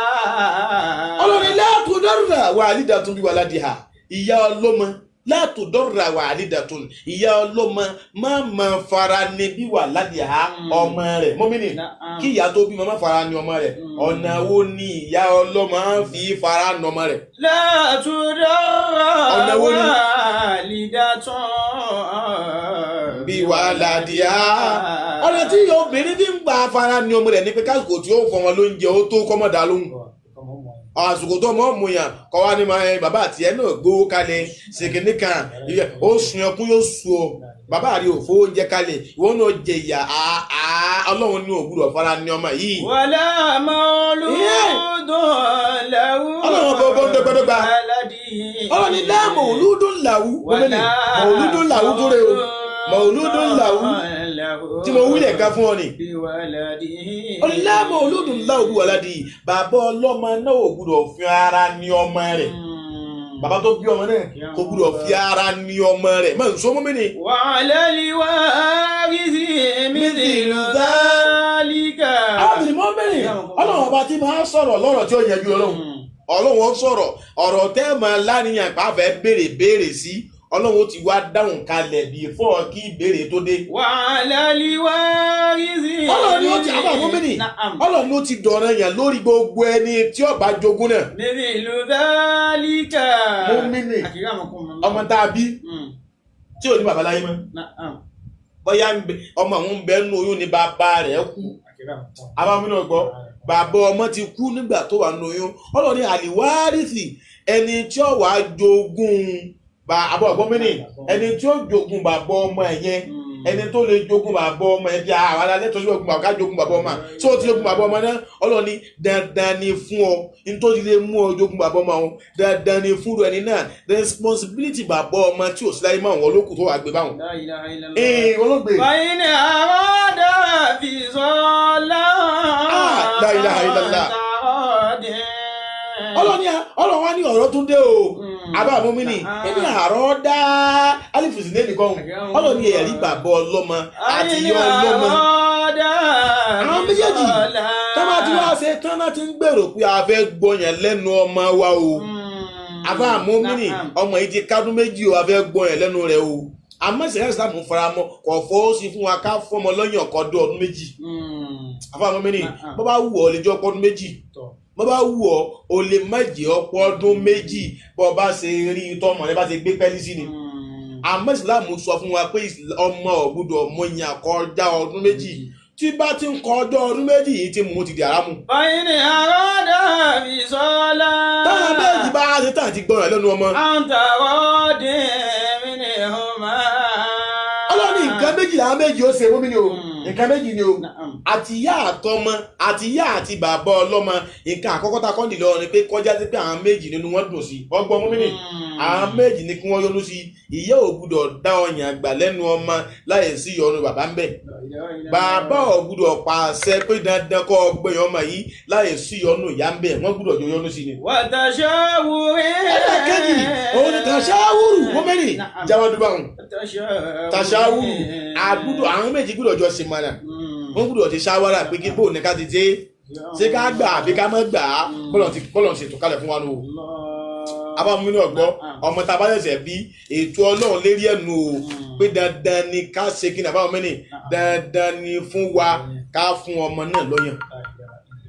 Ọlọ́run la tudarra walidatun biwaladiha. Ìyá ọlọ́mọ látòdọ́ra wà àlídàtún, ìyá ọlọ́mọ má ma fara ní bí wà ládìá ọmọ rẹ̀. Mọ́mìnì kí ìyá tó bímọ má fara ní ọmọ rẹ̀. Ọ̀nà wo ni ìyá ọlọ́mọ fi fara ní ọmọ rẹ̀? Látòdọ́ra wà àlídàtún bí wà ládìá. Ọ̀nà tí obìnrin fi ń gba fara ní ọmọ rẹ̀ ní pé kásìkò tí ó fọmọ lóúnjẹ ó tó kọ́mọ̀dá lóhùn. Àsìkò tó mọ̀ mú yàn kọ́ wá ní máa bàbá àti ẹ̀ náà gbówó kalẹ̀ ṣèkínní kan ó sun ẹkún yóò sun ọ bàbá rẹ ò fowó oúnjẹ kalẹ̀ ìwọ náà jẹ ìyà ọlọ́run ní ògbúdọ̀ fara ní ọmọ yìí. Wala mawludun lahu. Ọlọ́run bọ́ bọ́ dọ́gbadọ́gba. Ọlọ́run ní la mawludun lahu. Mawludun lahu tó rẹ o. Mawludun lahu tí mo wílẹ̀ ká fún ọ ni. Ọlámọ̀ olódùn láòbí wà ládìí. Bàbá ọlọ́mọ náà ò gbúdọ̀ fi ara ní ọmọ rẹ̀. Bàbá tó bí ọmọ náà kò gbúdọ̀ fi ara ní ọmọ rẹ̀. Mọ̀ nsọ mọ́ mi ni. Wa 'ala al-warisi mithlu dhalika. Ábìlì mọ́ mi ni. Ọlọ́run ọba tí máa sọ̀rọ̀ lọ́rọ̀ tí ó yẹ ju ọlọ́run. Ọlọ́run ó sọ̀rọ̀ ọ̀rọ̀ tẹ́ máa láníyàn pàfẹ́ béèrè béèrè sí. Ọlọ́run ti wá dáhùn kalẹ̀ bí fọ́ kí ìbéèrè tó dé. Wa 'ala al-warisi. Ọlọ́run ni ó ti àbá àwọn mẹ́rin. Ọlọ́run ló ti dọ̀rọ̀ yàn lórí gbogbo ẹni tí ó bá jogún náà. Mithlu dhalika. Mọ́mìnì ọmọ tá a bí tí ò ní bàbá láyé mọ́. Bóyá ọmọ òun bẹ nínú oyún ni bàbá rẹ̀ kú. Àbá mi náà gbọ́. Bàbá ọmọ ti kú nígbà tó wà nínú oyún. Ọlọ́run ni àlìwárìsì ẹni tí ó wàá jogún àbọ̀ ọ̀gbọ́n mi ni ẹni tí ó jogún bàbá ọmọ ẹ̀ yẹn, ẹni tó lè jogún bàbá ọmọ ẹ̀ bí àwọn alẹ́ tó ṣe jogún bàbá ká jogún bàbá ọmọ tí ó ti jogún bàbá ọmọ náà. Ọlọ́run ní dandan ni fún ọ nítorí lè mú ọ jogún bàbá ọmọ ọ̀hún, dandan ni fún ẹni náà responsibility bàbá ọmọ tí ò sí láyé máa wọn lókùn tó wà gbé báwọn. Ee olóògbé. Fàyínì àròdà fi sọ́lá. La ilaha illallah. Ọlọ́run wá ní ọ̀rọ̀ tún dé o. Àbá mọ́mìnì nínú àárọ̀ dá alifusi ní ẹnìkan ọlọ́run ní ẹ̀rí bàbá ọlọ́mọ àti ìyá ọlọ́mọ. Àwọn méjèèjì tá bá ti wá ṣe tán náà ti ń gbèrò pé a fẹ́ gbọ́yàn lẹ́nu ọmọ wa o. Àbá mọ́mìnì, ọmọ yìí ti kádún 2 o, a fẹ́ gbọ́ ẹ̀ lẹ́nu rẹ̀ o. Àmọ́ ìṣẹ̀lẹ̀ Islam fara mọ́, kò fọwọ́ sí fún wa ká fọmọ lọ́yàn kọ́dún ọdún 2. Àbá mọ́mìnì, bó bá wù ọ́ lè jọ pọ́dún 2, bó bá wù ọ́ o lè má jẹ́ ọ̀pọ̀ ọdún 2, bó bá ṣe rí tọmọ rẹ bá ṣe gbé pẹ́lí sí ni. Àmọ́ Islam sọ fún wa pé ọmọ ò gbọ́dọ̀ mọyàn kọjá ọdún 2. Tí bá ti ń kọjá ọdún 2 yìí ti mú ti di àrámù. Fàyín ni àròdà fi sọ́lá. Táwọn méjì bá ṣe tàn ti gbọ́ràn lẹ́nu ọmọ. Àǹtàrọ̀ dín mí ni ó máa. Ọlọ́ni nǹkan méjì làwọn méjì ó ṣe fún mi ni o, nǹkan méjì ni o, àti ìyá àtọmọ àti ìyá àti bàbá ọlọ́mọ. Nǹkan àkọ́kọ́ ta kọ́ nílò ni pé kọjá sí pé àwọn méjì nínú wọn dùn sí ọgbọ́n mú mi ni, àwọn méjì ni kí wọ́n yọ́nú sí. Ìyá ò gbúdọ̀ dá ọyàn àgbà lẹ́nu ọmọ láì sí ìyọnu bàbá ń bẹ̀. Bàbá ò gbúdọ̀ pàṣẹ pé dandan kọ́ ọgbẹ́yìn ọmọ yìí láì sí ìyọnu ìyá ń bẹ̀, wọ́n gbúdọ̀ jọ yọ́nú sí ni. Wàtàṣáwùrì. Ẹlẹ́kẹ́jì òun ni tàṣáwùrù mọ́mẹ́rì jáwádùbáhùn tàṣáwùrù àgbúdọ̀ àwọn méjì gbúdọ̀ jọ ṣe mọ́nà, wọ́n gbúdọ̀ ti ṣáwárà pé kí bóun ní ká ti dé, ṣé ká gbà àbí ká má gbà á, bọ́lọ̀ ti ṣètò kalẹ̀ fún wa nù o. Abámu náà gbọ́ ọmọ tá a bá ṣẹ̀ṣẹ̀ bí ètò Ọlọ́run lérí ẹ̀nu o pé dandan ni ká ṣe kí ni àbámu mẹ́ni dandan ni fún wa ká fún ọmọ náà lọ́yàn.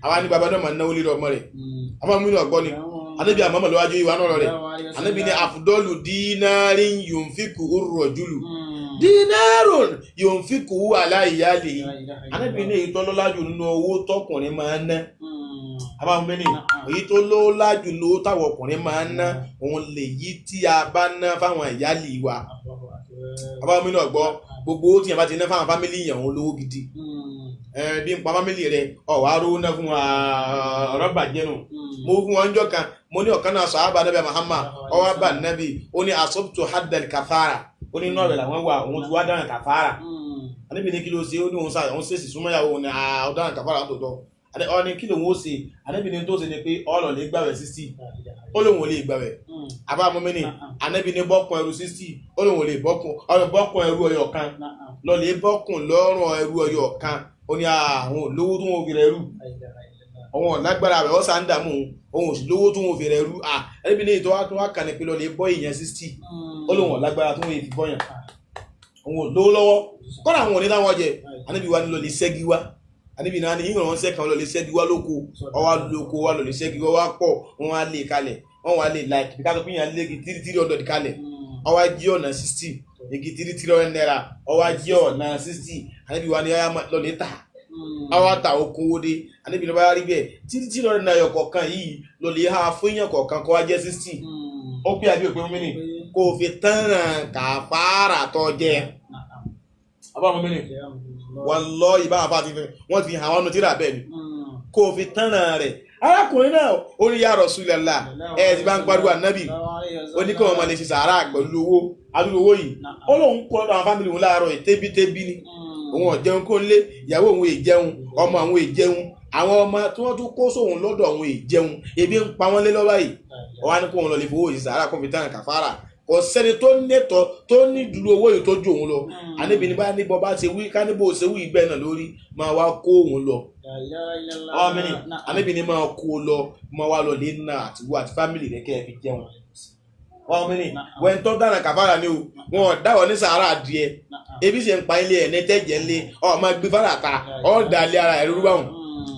Àwa ní baba náà máa náwó lérí ọmọ rẹ̀. Abámu náà gbọ́ ni anabi àmọ́ lọ́wájú ìwà náà rẹ̀, anabi ní àfudọ́lù dínárì yòǹfìkù rọ̀júlù dínárùn yòǹfìkù aláìyálè. Anabi ní èyí tó lọ́lá jù nínú owó tọkùnrin máa ń ná. Abáwọn mẹ́ni èyí tó lọ́lá jù nínú owó táwọn ọkùnrin máa ń ná òun lè yí tí a bá ná fáwọn ìyálì wa. Abáwọn mẹ́ni ọ̀gbọ́ gbogbo owó tí yẹn bá ti ná fáwọn fámìlì yẹn òun lówó gidi. Bí n pa fámìlì rẹ ọ̀wá rówó ná fún ọ̀rọ̀ bàjẹ́ nù. Mo fún wọn jọ kan, mo ní ọ̀kan náà sàhábà nàbí Muhammad ọwọ́ bá nàbí ó ní asọ́pútù haddal kàfàrà, ó ní náà rẹ̀ làwọn wà òun ti wá dáhùn kàfàrà. Àníbi ní kí ló ṣe, ó ní òun sáà òun ṣèṣì súnmọ́yàwó òun ní ọ̀dáhùn kàfàrà tó tọ́ ọ ní kí lòun ó ṣe. Àníbi ní tó ṣe ni pé ọ̀rọ̀ lè gbàwẹ̀ 60, ó lóun ò lè gbàwẹ̀. Àbá mọ́mìnì àníbi ní bọ́kùn ẹrú 60, ó lóun ò lè bọ́kùn ẹrú ọyọ kan, lọ lè bọ́kùn lọ́rùn ẹrú ọyọ kan. Ó ní àwọn olówó tó wọn fi rẹ̀ rú, àwọn ọ̀lágbára rẹ̀ ọ̀sà ń dààmú òun ò sì lówó tó wọn fi rẹ̀ rú. Ẹbí ní ìtọ́wá tó wá kàn ní pé lọ lè bọ́ èèyàn 60, ó lóun ọ̀lágbára tó wọn fi bọ́yàn, òun ò lówó lọ́wọ́ kọ́nà àwọn òní táwọn jẹ. Àníbi wa ni lọ lè ṣẹ́gi wá, àníbi náà ni ìrànwọ́ sẹ́kàn lọ lè ṣẹ́gi wá lóko, ọwá lóko wá lọ lè ṣẹ́gi wá wá pọ̀, wọ́n wá lè kalẹ̀, wọ́n wá lè like bí ká tó pín yàn lé 300 kalẹ̀, ọwá jí ọ̀nà 60 igi 300 naira, ọwá jí ọ̀nà 60. Àníbi wa ni lọ lè tà àwa ta okun wo de. Àníbi ní bá rí bẹ́ẹ̀ 300 naira kọ̀ọ̀kan yìí lọ lè ha fún èèyàn kọ̀ọ̀kan kó wá jẹ́ 60, ó pé àbí òpin mímì kó o fi tán kàfàrà tó jẹ. Àbá mi ní wallahi ìbá àfa ti fi wọ́n fi hàn wọ́n tíra bẹ́ẹ̀ ni kó o fi tán rẹ̀. Arákùnrin náà ó ní ya Rasulullah ẹ̀ ti bá ń pariwo ànábì ó ní kí wọ́n máa lè ṣe sàárà pẹ̀lú owó adúlú owó yìí, ó lóun kó lọ́dọ̀ àwọn fámìlì òun láàárọ̀ yìí tébítébí ni òun ò jẹun kó ń lé ìyàwó òun èjẹun ọmọ àwọn èjẹun àwọn ọmọ tí wọ́n tún kó sóun lọ́dọ̀ òun èjẹun ebi ń pa wọ́n lé lọ́wọ́ yìí, wọ́n á ní kó òun lọ lè fowó yìí sàárà kó fi tán kàfàrà. Kò sẹ́ni tó nẹ́tọ̀ tó ní dúró owó yìí tó ju òun lọ. Àníbi ní bá níbọ̀ bá ṣe wí káníbò ṣe wí bẹ́ẹ̀ náà lórí máa wá kó òun lọ. Àníbi ní máa kó lọ máa wá lọ lé náà àtiwọ́ àti fámìlì rẹ̀ kẹ́ ẹ fi jẹun. Wọ́n tó dáná kàfàrà ni o, wọn ò dáwọ̀ ní sàárà adìẹ ebi ṣe ń pa ilé ẹ̀ ní tẹ́jẹ̀ ńlé ọ̀ máa gbé fara ta ọ̀ dà lé ara ẹ̀ rúbà hùn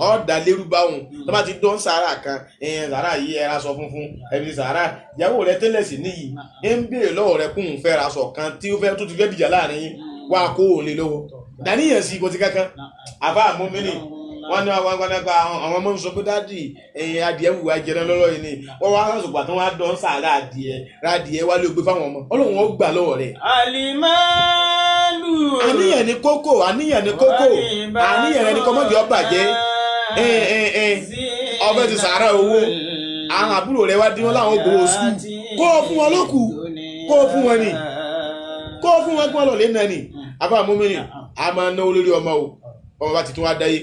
ọ̀ dà lérú bá hùn tó bá ti dán sàárà kan ẹ̀yẹn sàárà yìí ẹ̀ra sọ funfun ẹ̀fi sàárà ìyàwó rẹ tẹ́lẹ̀ sí níyì ń béèrè lọ́wọ́ rẹ kóun fẹ́ ra sọ kan tí ó fẹ́ tó ti fẹ́ dìjà láàrin yín wá kó òun lé lọ́wọ́ dàníyàn sí kò ti kankan. Àbá àmúmínì wọ́n ní àwọn ọmọ ń sọ pé dáàdì ẹ̀yìn adìẹ wù wá jẹrán lọ́rọ̀ yìí ni wọ́n wá sàṣùpà tí wọ́n á dán sàárà adìẹ rádìẹ wá lé gbé fáwọn ọmọ Ọlọ́run ó gbà lọ́wọ́ rẹ̀. Alimalu. Àníyàn ni kókó, àníyàn ni kókó, àníyàn rẹ ni kọ́mọ́dé ó bàjẹ́. Ọbẹ̀ ti sàárà owó àwọn àbúrò rẹ wá dín wọn láwọn gbowó sùkúù kó o fún wọn lókù kó o fún wọn ni kó o fún wọn kí wọn lọ lé náà ni. Àbá mọ́mìnì a máa náwó lórí ọmọ o, ọmọ bá ti tún wá dáyé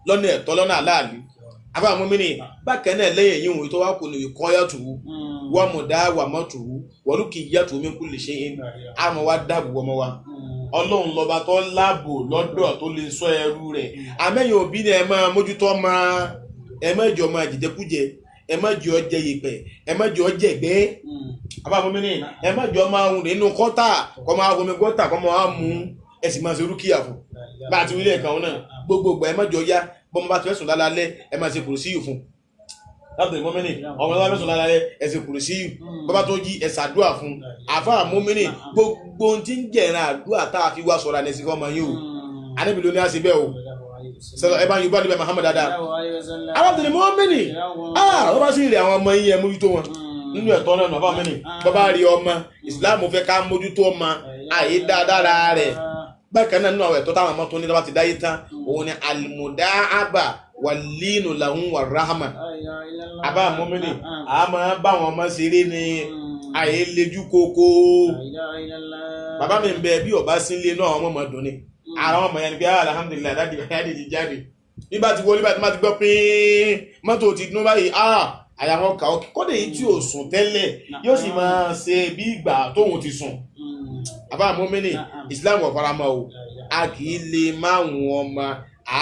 lọ́nà ẹ̀tọ́ lọ́nà àláàlú. Àbá mọ́mìnì bákan náà lẹ́yìn èyí òun tó wá kù ní ìkọ́yà tù ú wọ́n mú dá wà mọ́ tù ú wọ́n lù kì í yá tù ú mí kú lè ṣe é àmọ́ wá dáàbò ọmọ wa. Ọlọ́run lọ́ba tó láàbò lọ́dọ̀ tó lè sọ ẹrú rẹ̀. Àmẹ́yìn òbí ni ẹ máa mójútó ọmọ, ẹ má jọ máa jìjẹkújẹ, Ẹ má jẹ́ ó jẹ yèpẹ̀, ẹ má jẹ́ ó jẹ gbẹ́. Àbá mọ́mìnì, ẹ má jẹ́ ó máa hùn nínú kọ́tà, kọ́ máa fomi gọ́tà, kọ́ máa mú. Ẹ sì máa ṣe rúkìá fún bá a ti wílé ẹ̀kan náà gbogbogbò. Ẹ má jẹ́ ó yá bọ́mọ bá ti fẹ́ sùn lálálẹ́, ẹ máa ṣe kùrùsíyù fún láti mọ́mìnì. Ọmọ bá fẹ́ sùn lálálẹ́, ẹ ṣe kùrùsíyù. Bọ́bá tó jí, ẹ ṣàdúà fún. Àfa mọ́mìnì, gbogbo ohun tí ń jẹ̀ràn àdúrà tá a fi wá sọ̀rọ̀ àná ẹ̀sìn fọmọ yín o. Ànábì ló ní á ṣe bẹ́ẹ̀ o. Sọlọ ẹ bá yorùbá níbẹ̀ Muhammad dáadáa. Arábìnrin mọ́mìnì, wọ́n bá sì rí àwọn ọmọ yín, ẹ mójútó wọn nínú ẹ̀tọ́ náà. Bàbá mi ni bàbá rí ọmọ, ìsìláàmù fẹ́ ká mójútó ọmọ àyè dáadáa rẹ̀. Bákan náà, nínú àwọn ẹ̀tọ́ táwọn ọmọ tó ní lọ́wọ́ ti dáyé tán, òun ni alimudaaba wàlínu làwọn wà rahama. Àbá mọ́mìnì, a máa bá àwọn ọmọ ṣeré ni, àyè lejú koko. Bàbá mi ń bẹ, bí ọba sínlé náà, àwọn ọmọ dùn ni ara wọn mọ̀ yẹn ni pé alhamdulilayi, dáàdi dáàdi ti jáde. Nígbà tí wọlé báyìí, tí wọ́n ti gbọ́ pín mọ́tò ti dún báyìí, àyà wọn kà ó. Kódé yìí tí ò sùn tẹ́lẹ̀ yóò sì máa ṣe bí ìgbà tóun ti sùn. Àbá mọ́mìnì, Islam ò faramọ́ o. A kì í lè máa wọn ọmọ,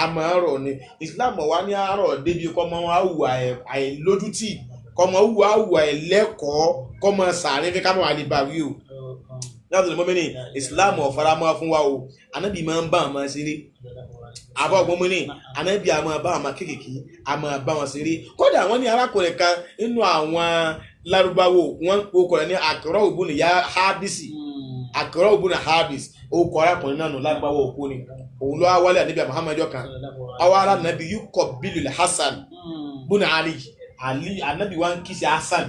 àmọ́ ọ̀rọ̀ ni Islam wa ní àárọ̀ débi kọ́mọ àwùwà àìlójútì, kọ́mọ àwùwà ẹlẹ́kọ̀ọ́, kọ́mọ sàárín fi kámọ́ àlebàwí o. Láti lè mọ́mìnì, Islam ò faramọ́ fún wa o. Anábì máa ń bá àwọn ṣeré. Àbá ọgbọ́n ní anábì a máa bá àwọn kéékèèké, a máa bá wọn ṣeré. Kódà wọ́n ní arákùnrin kan nínú àwọn Lárúbáwò, wọ́n ń pokọ̀ rẹ̀ ní àkọ́rọ́ òbúni ya hábísì. Àkọ́rọ́ òbúni hábísì, orúkọ arákùnrin náà nù. Lárúbáwò òkú ni òun ló wá wálé ànábì Muhammad kan. Ọwọ́ ara nàbí yúkọ̀ bílù Hasan bùnà Ali. Ali, ànábì wa ń kí sí Hasan.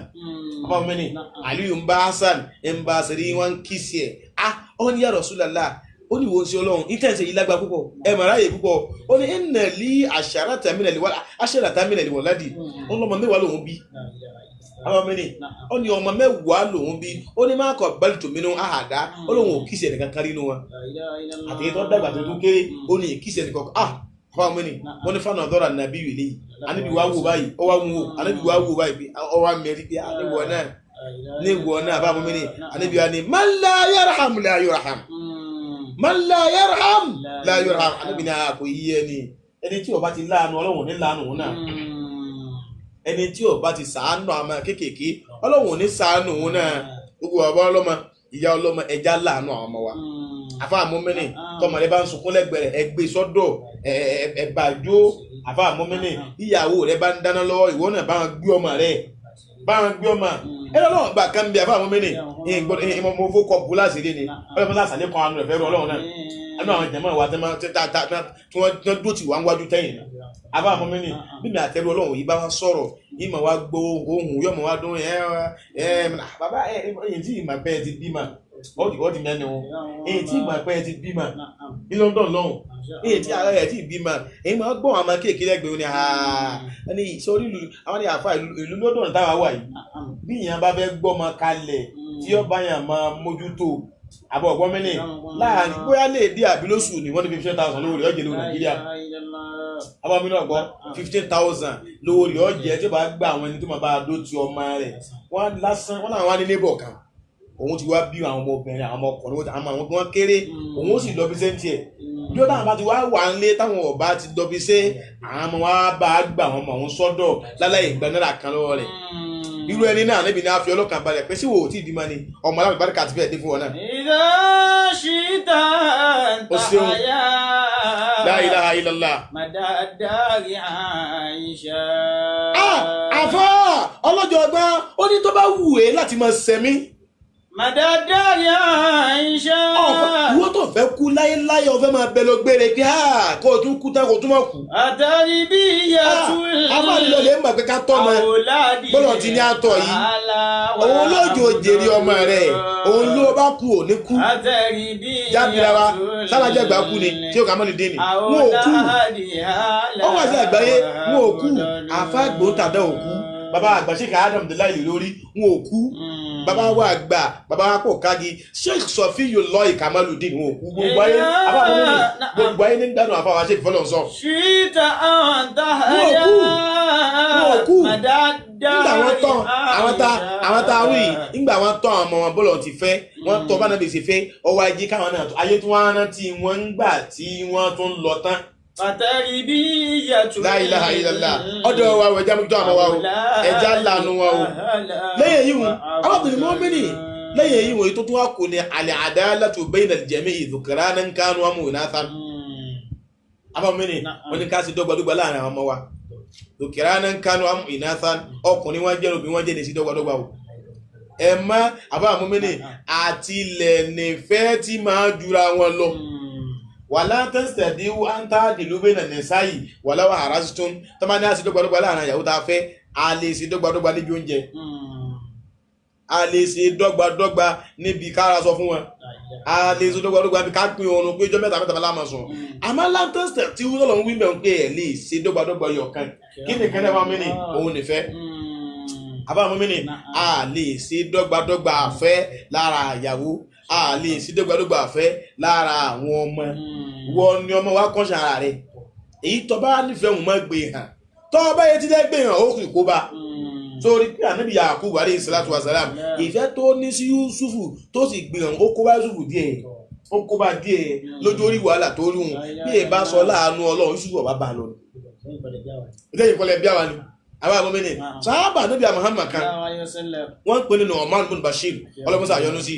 Àbá mi ní Ali ń bá Hasan ń bá ṣeré, wọn ń kí sí ẹ̀. Ah, ó ní ya Rasulullah, ó ní ìwọ sí ọlọ́run ìtẹ̀sẹ̀ yìí lágbá púpọ̀, ẹ mà ráyè púpọ̀. Ó ní inna li asharata minal waladi. Ó lọ́mọ 10 lòún bí. Àwọn mi ní ó ní ọmọ 10 lòún bí. Ó ní má kọ bẹ́ẹ̀lì tòmí nínú àhàdá. Ó lóun ò kíṣẹ̀ nìkan kárí inú wọn, àti tó dàgbà tó tó kéré, ó ní ìkíṣẹ̀ nìkan. Ah, àwọn mi ní wọ́n ní fáwọn ọ̀dọ́rà nàbí wìlé yìí. Ànábì wa wò báyìí, ó wá wò, ànábì wa wò báyìí, ó wá mẹ́rí pé àníwọ̀ náà níwọ̀ náà. Bá mi ní ànábì wa ní man la yarham la yurham, man la yarham la yurham. Ànábì ní àpò yí ẹni ẹni tí ó bá ti láàánú, Ọlọ́run ní láàánú òun náà. Ẹni tí ó bá ti sàánú àmọ́ kéékèèké, Ọlọ́run ní sàánú òun náà. Gbogbo bàbá ọlọ́mọ, ìyá ọlọ́mọ, ẹja láàánú àwọn ọmọ wa. Àfa àmọ́mẹ́nì, tọmọ rẹ bá ń sunkún lẹ́gbẹ̀ẹ́ rẹ̀, ẹ gbé sọ́dọ̀, ẹ bá jó. Àfa àmọ́mẹ́nì, ìyàwó rẹ bá ń dáná lọ́wọ́, ìwọ náà bá wọn gbé ọmọ rẹ, bá wọn gbé ọmọ ẹ lọ́wọ́ gbà kan bí. Àfa àmọ́mẹ́nì, mo fó kọ bùlá sí ni ọlọ́mọ sá sàlẹ̀ kan àánú rẹ̀ fẹ́ rọ Ọlọ́run náà ẹnu àwọn jẹ̀mọ́ wa tí wọ́n dó tì wá ń wájú tẹ́yìn. Àfa àmọ́mẹ́nì, bí mi àtẹ́rù Ọlọ́run yìí bá wá sọ̀rọ̀ yìí, mà wá gbọ́ ohùn yóò mọ̀ wá dún. Ẹ ẹ bàbá ẹ ẹ tí ìmọ̀ pẹ́ ti bímọ, ó ti mẹ́nu èyí tí ìmọ̀ pẹ́ ti bímọ ní London lọ́hùn, èyí tí ara ẹ̀ tí bímọ, èyí máa gbọ́ àwọn kéèké lẹ́gbẹ̀ẹ́ ní ẹni sórí ìlú àwọn ní àfa ìlú London táwa wà yìí. Bí ìyẹn bá fẹ́ gbọ́mọ kalẹ̀ tí ó bá yàn máa mójútó, àbọ̀ ọ̀gbọ́n mẹ́lẹ̀ láàrin bóyá lè dé àbí lóṣù ni wọ́n ní 15,000 lówó rẹ̀ ọ̀jẹ̀ lówó Nàìjíríà. Àbá mi náà gbọ́ 15,000 lówó rẹ̀ ọ̀jẹ̀ tí ó bá gba àwọn ẹni tó máa bá a dó ti ọmọ rẹ̀ wọ́n lásán. Wọ́n náà wá ní neighbor kan, òun ti wá bí àwọn ọmọbìnrin, àwọn ọmọkùnrin, àwọn àwọn wọn kéré, òun ó sì lọ bí sẹ́ńtì ẹ̀ bí ó táwọn bá ti wá wà ń lé, táwọn ọba ti lọ bí sẹ́, àwọn ọmọ wa bá gbà wọn mọ̀ òun sọ́dọ̀ láláì gba náírà kan lọ́wọ́ rẹ̀. Irú ẹni náà níbi ní a fi ọlọ́kàn balẹ̀ pé sí wo ò tí ì bímọ ni, ọmọ alábàárìkà ti fẹ́ẹ̀ dé fún wọn náà. Ìdá ṣìtà O ṣeun. tàyà. La ilaha illallah. Màdàdàrí Àìṣà. Àfọ́ ọlọ́jọ́ ọgbọ́n ó ní tó bá wù ẹ́ láti máa sẹ̀mí. Màdàdàrí Àìṣà. Ìwọ tó fẹ́ kú láyéláyé, o fẹ́ máa bẹ lọ gbére pé kó o tún kú tán kó o tún máa kú. Àtàrí bí ìyàtú. Afáàlì lọ lè mọ̀ pé ká tọ́ ọmọ bọ́lọ̀ ti ní àtọ̀ yìí. Òun lójó jèrè ọmọ rẹ̀, òun ló bá kú ò ní kú. Àtàrí bí ìyàtú. Jábìlà wa sábàjẹ́ àgbà kú ni tí ó kà mọ́ ní dé ni. Wọn ò kú. Ó wà sí àgbáyé, wọn ò kú. Àfáàgbò tàdá ò kú. Bàbá àgbà Sheikh Adam Abdullahi lórí, wọn ò kú. Bàbá wa àgbà, bàbá wa pọ̀ kági Sheikh Sọfíyùlọ́ì Kamaludin, wọn ò kú. Gbogbo ayé gbogbo ayé ní gbádùn àfáwà Sheikh fọlọ́n sọ. Ṣíta àǹtà Wọn ò kú. Wọn ò kú. Nígbà wọn tán àwọn tá a wí, nígbà wọn tán àwọn ọmọ wọn bọ́lọ̀ ti fẹ́ wọ́n tọ́ bá nàbèsè fẹ́ ọwọ́ ajé káwọn náà ayé tí wọ́n rántí wọ́n ń gbà tí wọ́n tún lọ tán. Fataribiyatu. La ilaha illallah. Ọ̀dọ̀ wa o, ẹja mójútó àmọ́ wa o, ẹja lànà wa o. Lẹ́yìn èyí wọn, Abdul Mu'mini, lẹ́yìn èyí wọn, èyí tó tún wá kù ní al-adalatu bayna al-jami'i dhukranan kanu am inathan. Abdul Mu'mini, wọ́n ní ká sí dọ́gbadọ́gba láàrin àwọn ọmọ wa. Dhukranan kanu am inathan, ọkùnrin wọn jẹ́ obìnrin wọn jẹ́ ní sí dọ́gbadọ́gba o. Ẹ má Abdul Mu'mini àtìlẹ̀ nífẹ̀ẹ́ tí máa jura wọn lọ. Wàlá tẹ́sítẹ̀dí wáńtá dìlúbẹ̀ nà nìsáyì wàlá wà harassitún tó máa ní àti dọ́gbadọ́gba láàrin àyàwó tá a fẹ́, a lè ṣe dọ́gbadọ́gba níbi oúnjẹ, a lè ṣe dọ́gbadọ́gba níbi kára sọ fún wọn, a lè ṣe dọ́gbadọ́gba níbi ká pín oorun pé ọjọ́ mẹ́ta mẹ́ta la máa sùn. Àmọ́ látẹ́sítẹ̀ tí wọ́n lọ ń wí mẹ́rin pé ẹ̀ lè ṣe dọ́gbadọ́gba yọ̀kan kí nìkan náà máa mí ní òun nífẹ̀ẹ́ àbámu mi ni a lè ṣe dọ́gbadọ́gba àfẹ́ lára àyàwó, a lè ṣe dọ́gbadọ́gba àfẹ́ lára àwọn ọmọ. Wọ́n ní ọmọ wa kọ́ṣà ara rẹ̀, èyí tó bá nífẹ̀ẹ́ òun máa gbé hàn, tó bá yẹ ti dẹ́ gbé hàn ó kì í kó bá. Sórí pé ànábì Yakubu alayhi salatu wa salam, ìfẹ́ tó ní sí Yusufu tó sì gbé hàn, ó kó bá Yusufu díẹ̀, ó kó bá díẹ̀ lójú orí wàhálà tó rí òun. Bí ẹ bá sọ láàánú Ọlọ́run, Yusufu ọba bá lọ lẹ́yìn kọlẹ̀ bí àwa ni àwọn àmọ́ mẹ́ni sábà níbi Muhammad kan wọ́n ń pè ní Nu'man bin Bashir, ọlọ́mọsá àyọnú sí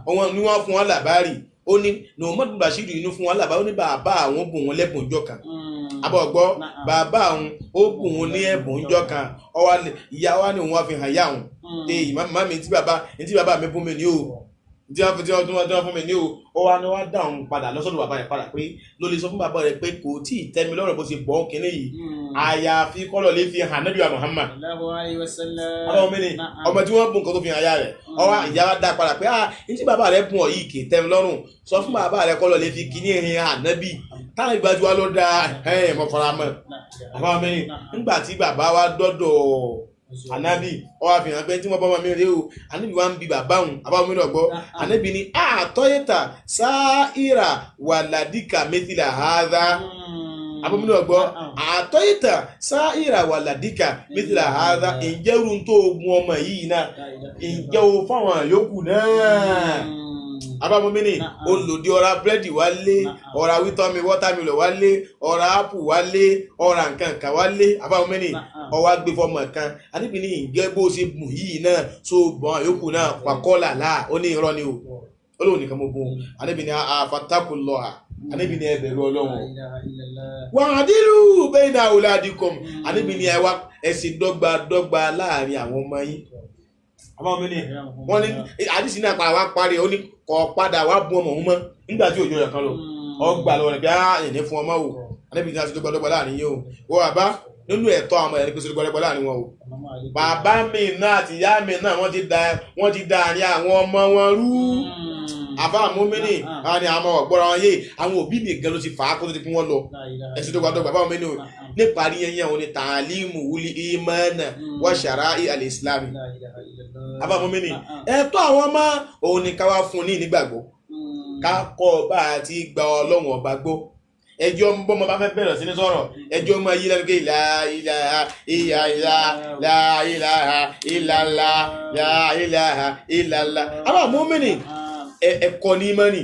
wọn ni wọ́n fún wọn làbárì. Ó ní Nu'man bin Bashir inú fún wọn làbárì, ó ní bàbá àwọn bùn wọn lẹ́bùn ọjọ́ kan. Abọ́gbọ́ bàbá àwọn ó bùn wọn ní ẹ̀bùn ọjọ́ kan, ìyá wa ni òun wá fi hàn yá òun pé màmí tí bàbá mi bùn mi ní o, tí wọ́n fún mi ní o. Ó wá ní wá dá òun padà lọ́sọ̀dọ̀ bàbá rẹ̀ padà pé ló lè sọ fún bàbá rẹ̀ pé kò tí ì tẹ́ mi lọ́rùn bó ṣe bọ́ kínní yìí, àyàfi kọ́lọ̀ lè fi hàn Nábì wa Muhammad. Ọmọ mi ni ọmọ tí wọ́n bùn nǹkan tó fi hàn ya rẹ̀, ọwọ́ ìyá wa dá padà pé ah ní tí bàbá rẹ̀ bùn ọ yìí kì í tẹ́ mi lọ́rùn, sọ fún bàbá rẹ̀ kọ́lọ̀ lè fi kíní hàn Nábì táwọn ìgbà tí wàá ló da ẹ̀ mọ̀ fara mọ́. Bàbá mi ni nígbà tí bàbá wa dọ́dọ̀ anabi, ó wá fi hàn pé tí wọ́n bá ọmọ mi rí o, anabi wa ń bi bàbá òun, bàbá mi náà gbọ́, anabi ni àtọ́yẹ̀tà sáírà wàládìkà mẹ́tìlá hàdá. Bàbá mi náà gbọ́, àtọ́yẹ̀tà sáírà wàládìkà mẹ́tìlá hàdá, ǹjẹ́ irun tó gun ọmọ yìí náà ǹjẹ́ o fáwọn yòókù náà? Bàbá mi ní olòdì ọ̀rá búrẹ́dì wálé, ọ̀rá wítọ́mi wọ́tàmílọ̀ wálé, ọ̀rá ápù wálé, ọ̀rá nǹkan kan wálé. Bàbá mi ní ọwọ́ agbèfọ́mọ kan, àníbi ní ìgẹ́ bó ṣe bùn yìí náà tó bọ̀n yòókù náà pàkọ́là láà, ó ní irọ́ ni o, ó lóun nìkan mo bùn. Àníbi ní àfàtàkù lọ́ha, àníbi ní ẹ bẹ̀rù Ọlọ́run. Wa'dilu bayna awladikum, àníbi ní ẹ wá ẹ ṣe dọ́gba dọ́gba láàrin àwọn ọmọ yín. Àbá mi ní wọ́n ní àdìsí náà padà wá parí, ó ní kọ́ padà wá bú ọmọ òun mọ́ nígbà tí òjò rẹ̀ kan lọ ọgbà lọ rẹ̀ bí á ìní fún ọmọ o. Àníbi ní a ṣe dọ́gba dọ́gba láàrin yín o. Wọ́n bàbá nínú ẹ̀tọ́ àwọn ẹ̀rí pèsè dọ́gba dọ́gba láàrin wọn o. Bàbá mi náà àti ìyá mi náà wọ́n ti da àárín àwọn ọmọ wọn rú. Àbá mọ́mìnì àwọn àwọn ọ̀gbọ́ra wọn yé, àwọn òbí mi gan ló ti fà á kó tó ti fún wọn lọ. Ẹ̀sìn dọ́gba dọ́gba báwọn mẹ́ni o. Níparí yẹn yẹn òun ni tàlímù wuli ìmánà wa ṣàráì al-islami. Àbá mọ́mìnì ẹ̀tọ́ àwọn ọmọ òun ni ká wá fún ní ìnígbàgbọ́, ká kọ́ ọba àti gba Ọlọ́run ọba gbọ́. Ẹjọ́ ń bọ́ ọmọ bá fẹ́ bẹ̀rẹ̀ sí ní sọ̀rọ̀, ẹjọ́ máa yí lẹ́nu pé la ilaha illallah, la ilaha illallah, la ilaha illallah. Àbá mọ́mìnì ẹ̀kọ́ ní ìmánì,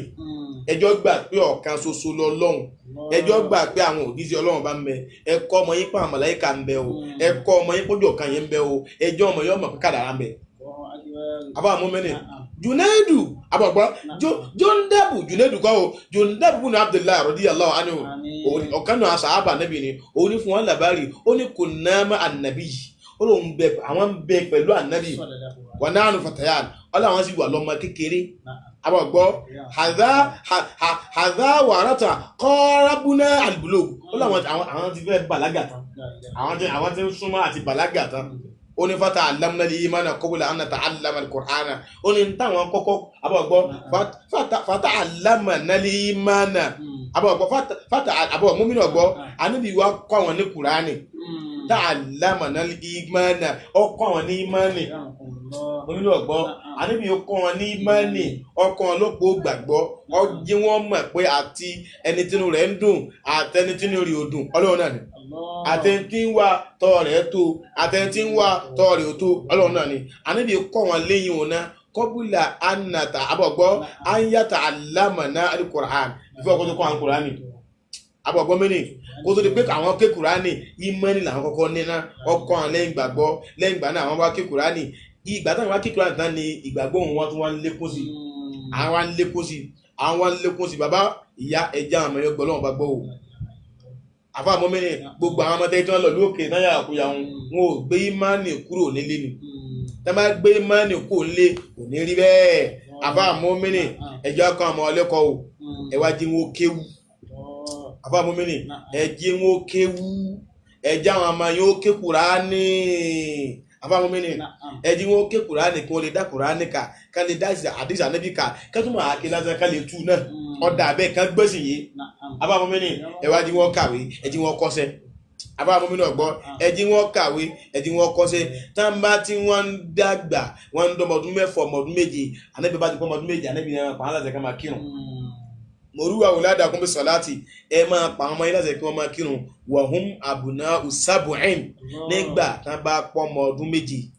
ẹjọ́ gbà pé ọ̀kan ṣoṣo lọ́lọ́run, ẹjọ́ gbà pé àwọn òjíṣẹ́ Ọlọ́run bá ń bẹ, ẹ̀kọ́ ọmọ yín pa màláíkà ń bẹ o, ẹ̀kọ́ ọmọ yín pójú ọ̀kan yẹn ń bẹ o, ẹjọ́ ọmọ yín ọmọ pé kádàrá ń bẹ. Àbá mọ́mìnì Junaidu àbọ̀gbọ́ Jondabu Junaidu kọ́ o, Jondabu bùnú Abdullahi radiyallahu anhu, ọ̀kan náà sàhábà Nábì ni òun ní fún wọn làbárì, ó ní kunna ma'a ànàbì yìí, ó lóun bẹ àwọn ń bẹ pẹ̀lú ànàbì wa nahnu fatayan, ọlọ́wọ́n sì wà lọ́mọ kékeré. Àbọ̀gbọ́ hadha wàràtà kọ́rábúná àlùbùlò, ó láwọn àwọn ti fẹ́ bàlágà tán, àwọn ti ń súnmọ́ àti bàlágà tán. Ó ní fata alamna imana kọ́bùlà anna ta alama alukur'ana, ó ní táwọn kọ́kọ́ àbọ̀gbọ́ fata alamna imana àbọ̀gbọ́ fata àbọ̀ múmínà gbọ́ àníbi wa kọ́ àwọn ní kur'ani ta alamna imana ọkọ́ àwọn ní imani múmínà gbọ́ àníbi kọ́ wọn ní imani ọkọ́ wọn lọ́pọ̀ gbàgbọ́, ọjẹ́ wọn mọ̀ pé àti ẹni tínú rẹ̀ ń dùn àtẹni tínú rẹ̀ ò dùn Ọlọ́run náà ni, àtẹni tí ń wá tọ́ rẹ̀ tó àtẹni tí ń wá tọ́ rẹ̀ tó Ọlọ́run náà ni. Àníbi kọ́ wọn léyìn òun náà kọ́bùlà anata àbọ̀gbọ́ anyata alamana alukur'an ìfẹ́ ọkọ̀ tó kọ́ alukur'ani. Àbọ̀gbọ́n mẹ́rin kó tó di pé àwọn ké Kùránì, ìmánì làwọn kọ́kọ́ níná ọkọ̀ àwọn lẹ́yìn ìgbàgbọ́. Lẹ́yìn ìgbà náà àwọn wá ké Kùránì. Ìgbà táwọn wá ké Kùránì tán ni ìgbàgbọ́ òun wọn tún wá ń lékún sí, àwọn wá ń lékún sí, àwọn wá ń lékún sí. Bàbá, ìyá, ẹja àwọn ọmọ ẹgbẹ́ Ọlọ́run bá gbọ́ o. Àfa mọ́mìnì, gbogbo àwọn ọmọdé tí wọ́n lọ lókè náà yà kúyà wọn, wọn ò gbé ìmánì kúrò nílé ni. Tá bá gbé ìmánì kúrò nílé, kò ní rí bẹ́ẹ̀. Àfa mọ́mìnì, ẹjọ́ kan ọmọ ọlẹ́kọ̀ọ́ o, ẹ wá jí wọn kéwú. Àfa mọ́mìnì, ẹ jí wọn kéwú, ẹ jẹ́ àwọn ọmọ yóò ké Kùránì. Àfa mọ́mìnì, ẹ jí wọn ké Kùránì kí wọ́n lè dá Kùránì kà, ká lè dá àdìsí Ànábì kà, ká tún máa ké lásán, ká lè tú náà ọ̀dà abẹ́ kan gbèsè yìí. Àfa mọ́mìnì, ẹ wá jí wọn kàwé, ẹ jí wọn kọ́ṣẹ́. Àfa mọ́mìnì ọ̀gbọ́, ẹ jí wọn kàwé, ẹ jí wọn kọ́ṣẹ́. Tá n bá tí wọ́n ń dàgbà, wọ́n ń dọ́mọ ọdún 6, ọmọ ọdún 7, Ànábì bá ti pọ́ ọmọ ọdún 7, Ànábì náà pa á láṣẹ ká máa kírun. Mọ̀rúwà wòládàkùn bí sọ̀láàtì, ẹ máa pa àwọn ọmọ yín láṣẹ kí wọ́n máa kírun. Wàhún àbùnà usabu'in, nígbà tán bá pọ́ ọmọ ọdún 7.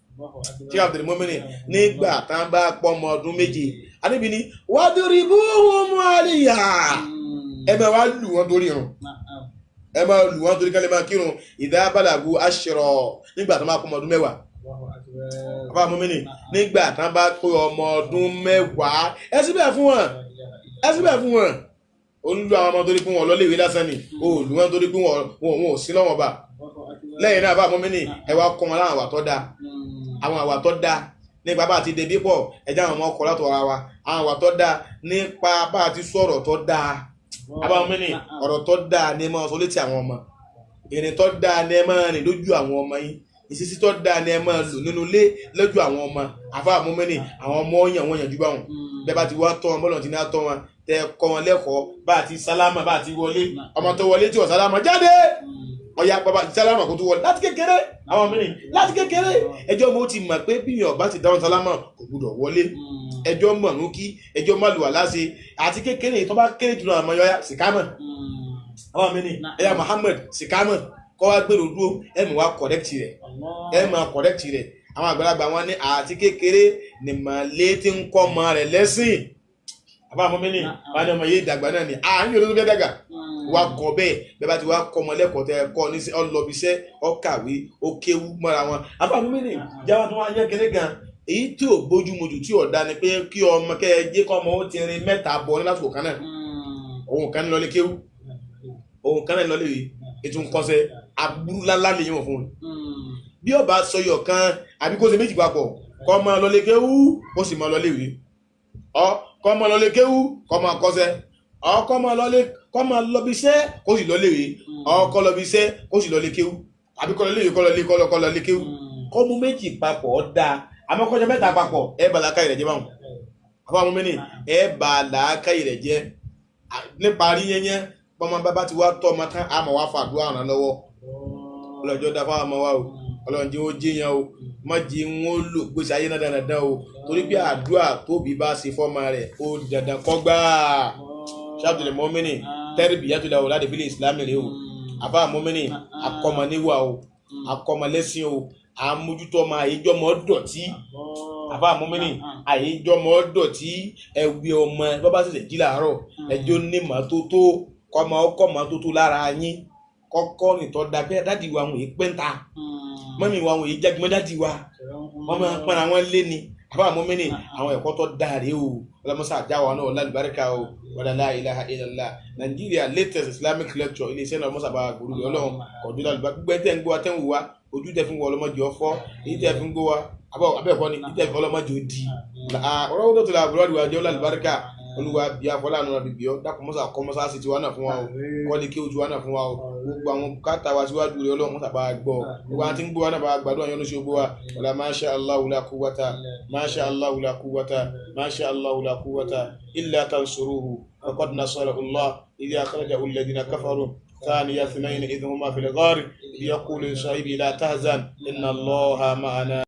Tí Abdul Mumini, nígbà tán bá pọ́ ọmọ ọdún 7, Ànábì ní wadribuhum alayha, ẹ máa wá lù wọ́n torí irun, ẹ máa lù wọ́n torí kálẹ̀ máa kírun. Idha balagu ashra, nígbà tán bá pọ́ ọmọ ọdún 10. Àbá Mumini, nígbà tán bá pé ọmọ ọdún 10, ẹ síbẹ̀ fún wọn, ẹ síbẹ̀ fún wọn. Ó ń lu àwọn ọmọ torí pé wọn lọ léèwé lásán ni, ó lù wọn torí pé wọn ò sí lọ́wọ́ bá. Lẹ́yìn náà, àbá Mumini, ẹ wá kọ́ wọn láwọn àwà tó dáa, àwọn àwà tó dáa nípa bá a ti debí pọ̀, ẹ jẹ́ àwọn ọmọ ọkọ̀ látọ̀ ara wa, àwọn àwà tó dáa nípa bá a ti sọ̀rọ̀ tó dáa. Àbá Mumini, ọ̀rọ̀ tó dáa ni ẹ máa sọ létí àwọn ọmọ, ìrìn tó dáa ni ẹ máa rìn lójú àwọn ọmọ yín, ìṣesí tó dáa ni ẹ máa lò nínú ilé lójú àwọn ọmọ. Àfa Mumini, àwọn ọmọ yàn wọ́n yànjú báwọn. Bẹ́ẹ̀ bá ti wá tọ́ wọn, bọ́lọ̀ ti ní á tọ́ wọn, tẹ kọ́ wọn lẹ́kọ̀ọ́ bá a ti sálámà, bá a ti wọlé, ọmọ tó wọlé tí ò sálámà jáde, ọ̀yà bàbá sálámà kó tó wọlé láti kékeré. Àwọn mìíràn láti kékeré, ẹjọ́ mo ti mọ̀ pé bí yàn bá ti dáhùn sálámà kò gbúdọ̀ wọlé, ẹjọ́ mọ̀ ń kí, ẹjọ́ má lù wà láṣẹ àti kékeré tó bá kéré jùlọ àmọ́ yọ̀ọ́yà sìkámọ̀. Àwọn mìíràn ẹ̀yà Muhammad sìkámọ̀ kọ́ wá gbèrò dúró, ẹ̀ mọ̀ wá kọ̀rẹ́kìtì rẹ̀, ẹ̀ mọ̀ kọ̀rẹ́kìtì rẹ̀. Àwọn àgbàlagbà wọn ní àti kékeré nìmọ̀lé tí ń kọ́ ọmọ rẹ̀ lẹ́sìn. Àbá Mumini, wọn ní ọmọ yìí dàgbà náà ni àárín yòó tó fẹ́ dàgbà wa kọ bẹ́ẹ̀. Bẹ́ẹ̀ bá ti wá kọ́ ọmọ lẹ́kọ̀ọ́ tẹ kọ́ ní ọlọ́bíṣẹ́, ọkàwé, ó kéwú mọ́ra wọn. Àbá Mumini, jáwá tó wá yẹ kéré gan, èyí tí ò bójúmu jù tí ò dá ni pé kí ọmọ kẹ́ ẹ jẹ́ kọ́ ọmọ ó ti rin 3 bọ̀ ní lásìkò kan náà. Òun kan ní lọlé kéwú, òun kan náà lọlé yìí ètò nkọ́sẹ́ aburú lálá lè yíwọ̀n fún un. Bí ó bá sọyọ̀ kan àbí kó ṣe méjì papọ̀, kọ́ máa lọlé kéwú ó sì máa lọlé ìwé, ọ kọ́ máa lọlé kéwú kọ́ máa kọ́sẹ́, ọ kọ́ máa lọlé, kọ́ máa lọbi iṣẹ́ kó sì lọlé ìwé, ọ kọ́ lọbi iṣẹ́ kó sì lọlé kéwú, àbí kọ́ lọlé ìwé kọ́ lọlé kọ́ lọlé kéwú. Kọ́ mú méjì papọ̀ ọ́ dáa, àmọ́ kọjá 3 papọ̀ ẹ bá làákàyè rẹ̀ jẹ́ báwọn. Àbá Mumini, ẹ bá làákàyè rẹ̀ jẹ́. Nípa rí yẹnyẹn, pọ́nmọ́ bàbá ti wá tọ́ ọmọ tán, àmọ́ wá fàdúrà ràn lọ́wọ́. Ọlọ́jọ́ dá fáwọn ọmọ wa o, Ọlọ́run jẹ́ ó jẹ́yàn o, má jẹ́ wọn lò gbèsè ayé náà dandan o, torí pé àdúrà tóbi bá ṣe fọ́mọ rẹ̀ ó dandan kó gbà. Ṣáàtúlẹ̀ Mumini, tarbiyatul awlad fil Islam rèé o. Àbá Mumini, akọ́mọ níwà o, akọ́mọ lẹ́sìn o, àmójútó ọmọ àyíjọ́mọ dọ̀tí. Àbá Mumini, àyíjọ́mọ dọ̀tí, ẹ̀wì ọmọ bàbá ṣẹ̀ṣẹ̀ jí làárọ̀, ẹjọ́ ní mọ́tótó, kọ́mọ ọkọ̀ mọ́tótó lára yín, kọ́kọ́ nìtọ́ da pé dádì wa àwọn èyí pẹ́ńta, mọ́mí wa àwọn èyí jágbọ́n dádì wa, wọ́n máa ń pọ́nra wọn lé ni. Àbá Mumini, àwọn ẹ̀kọ́ tó dáa rèé o, ọlọ́mọṣà àjáwá náà lálùbáríkà o, wala la ilaha illallah. Nàìjíríà latest Islamic lecture iléeṣẹ́ náà ọmọṣà bá gbòòrò rẹ̀ ọlọ́run kọ̀ọ̀dún lálùbá. Gbogbo ẹ̀ tẹ́ ń gbọ́ wa tẹ́ ń wò wá, ojú tẹ́ fi ń wọ ọlọ́mọdé ọfọ́, èyí tẹ́ fi ń gbọ́ wa abẹ́ẹ̀kọ́ ni, èyí tẹ́ fi ọlọ́mọdé òdì. Ọ̀rọ̀ tó ti la àbúrò àdìwájọ́ lálùbáríkà. Olúwa bí afọláàánú rẹ bìbí ọ dákun mọ́sà kọ́ mọ́sá sí tiwa náà fún wa o, kọ́lé kí ojú wa náà fún wa o, gbogbo àwọn bùkátà wa síwájú rẹ ọlọ́run mọ́sà bá gbọ́, gbogbo àwọn tí ń gbọ́ wa náà bá gbàdúrà yọ́nú sí gbogbo wa. Wàlá masha Allahu la quwwata, masha Allahu la quwwata, masha Allahu la quwwata illa tansuruhu faqad nasarahu Allah idh akhrajahu alladhina kafaru thaniya ithnayn idh huma fil ghar idh yaqulu li sahibihi la tahzan inna Allaha ma'ana.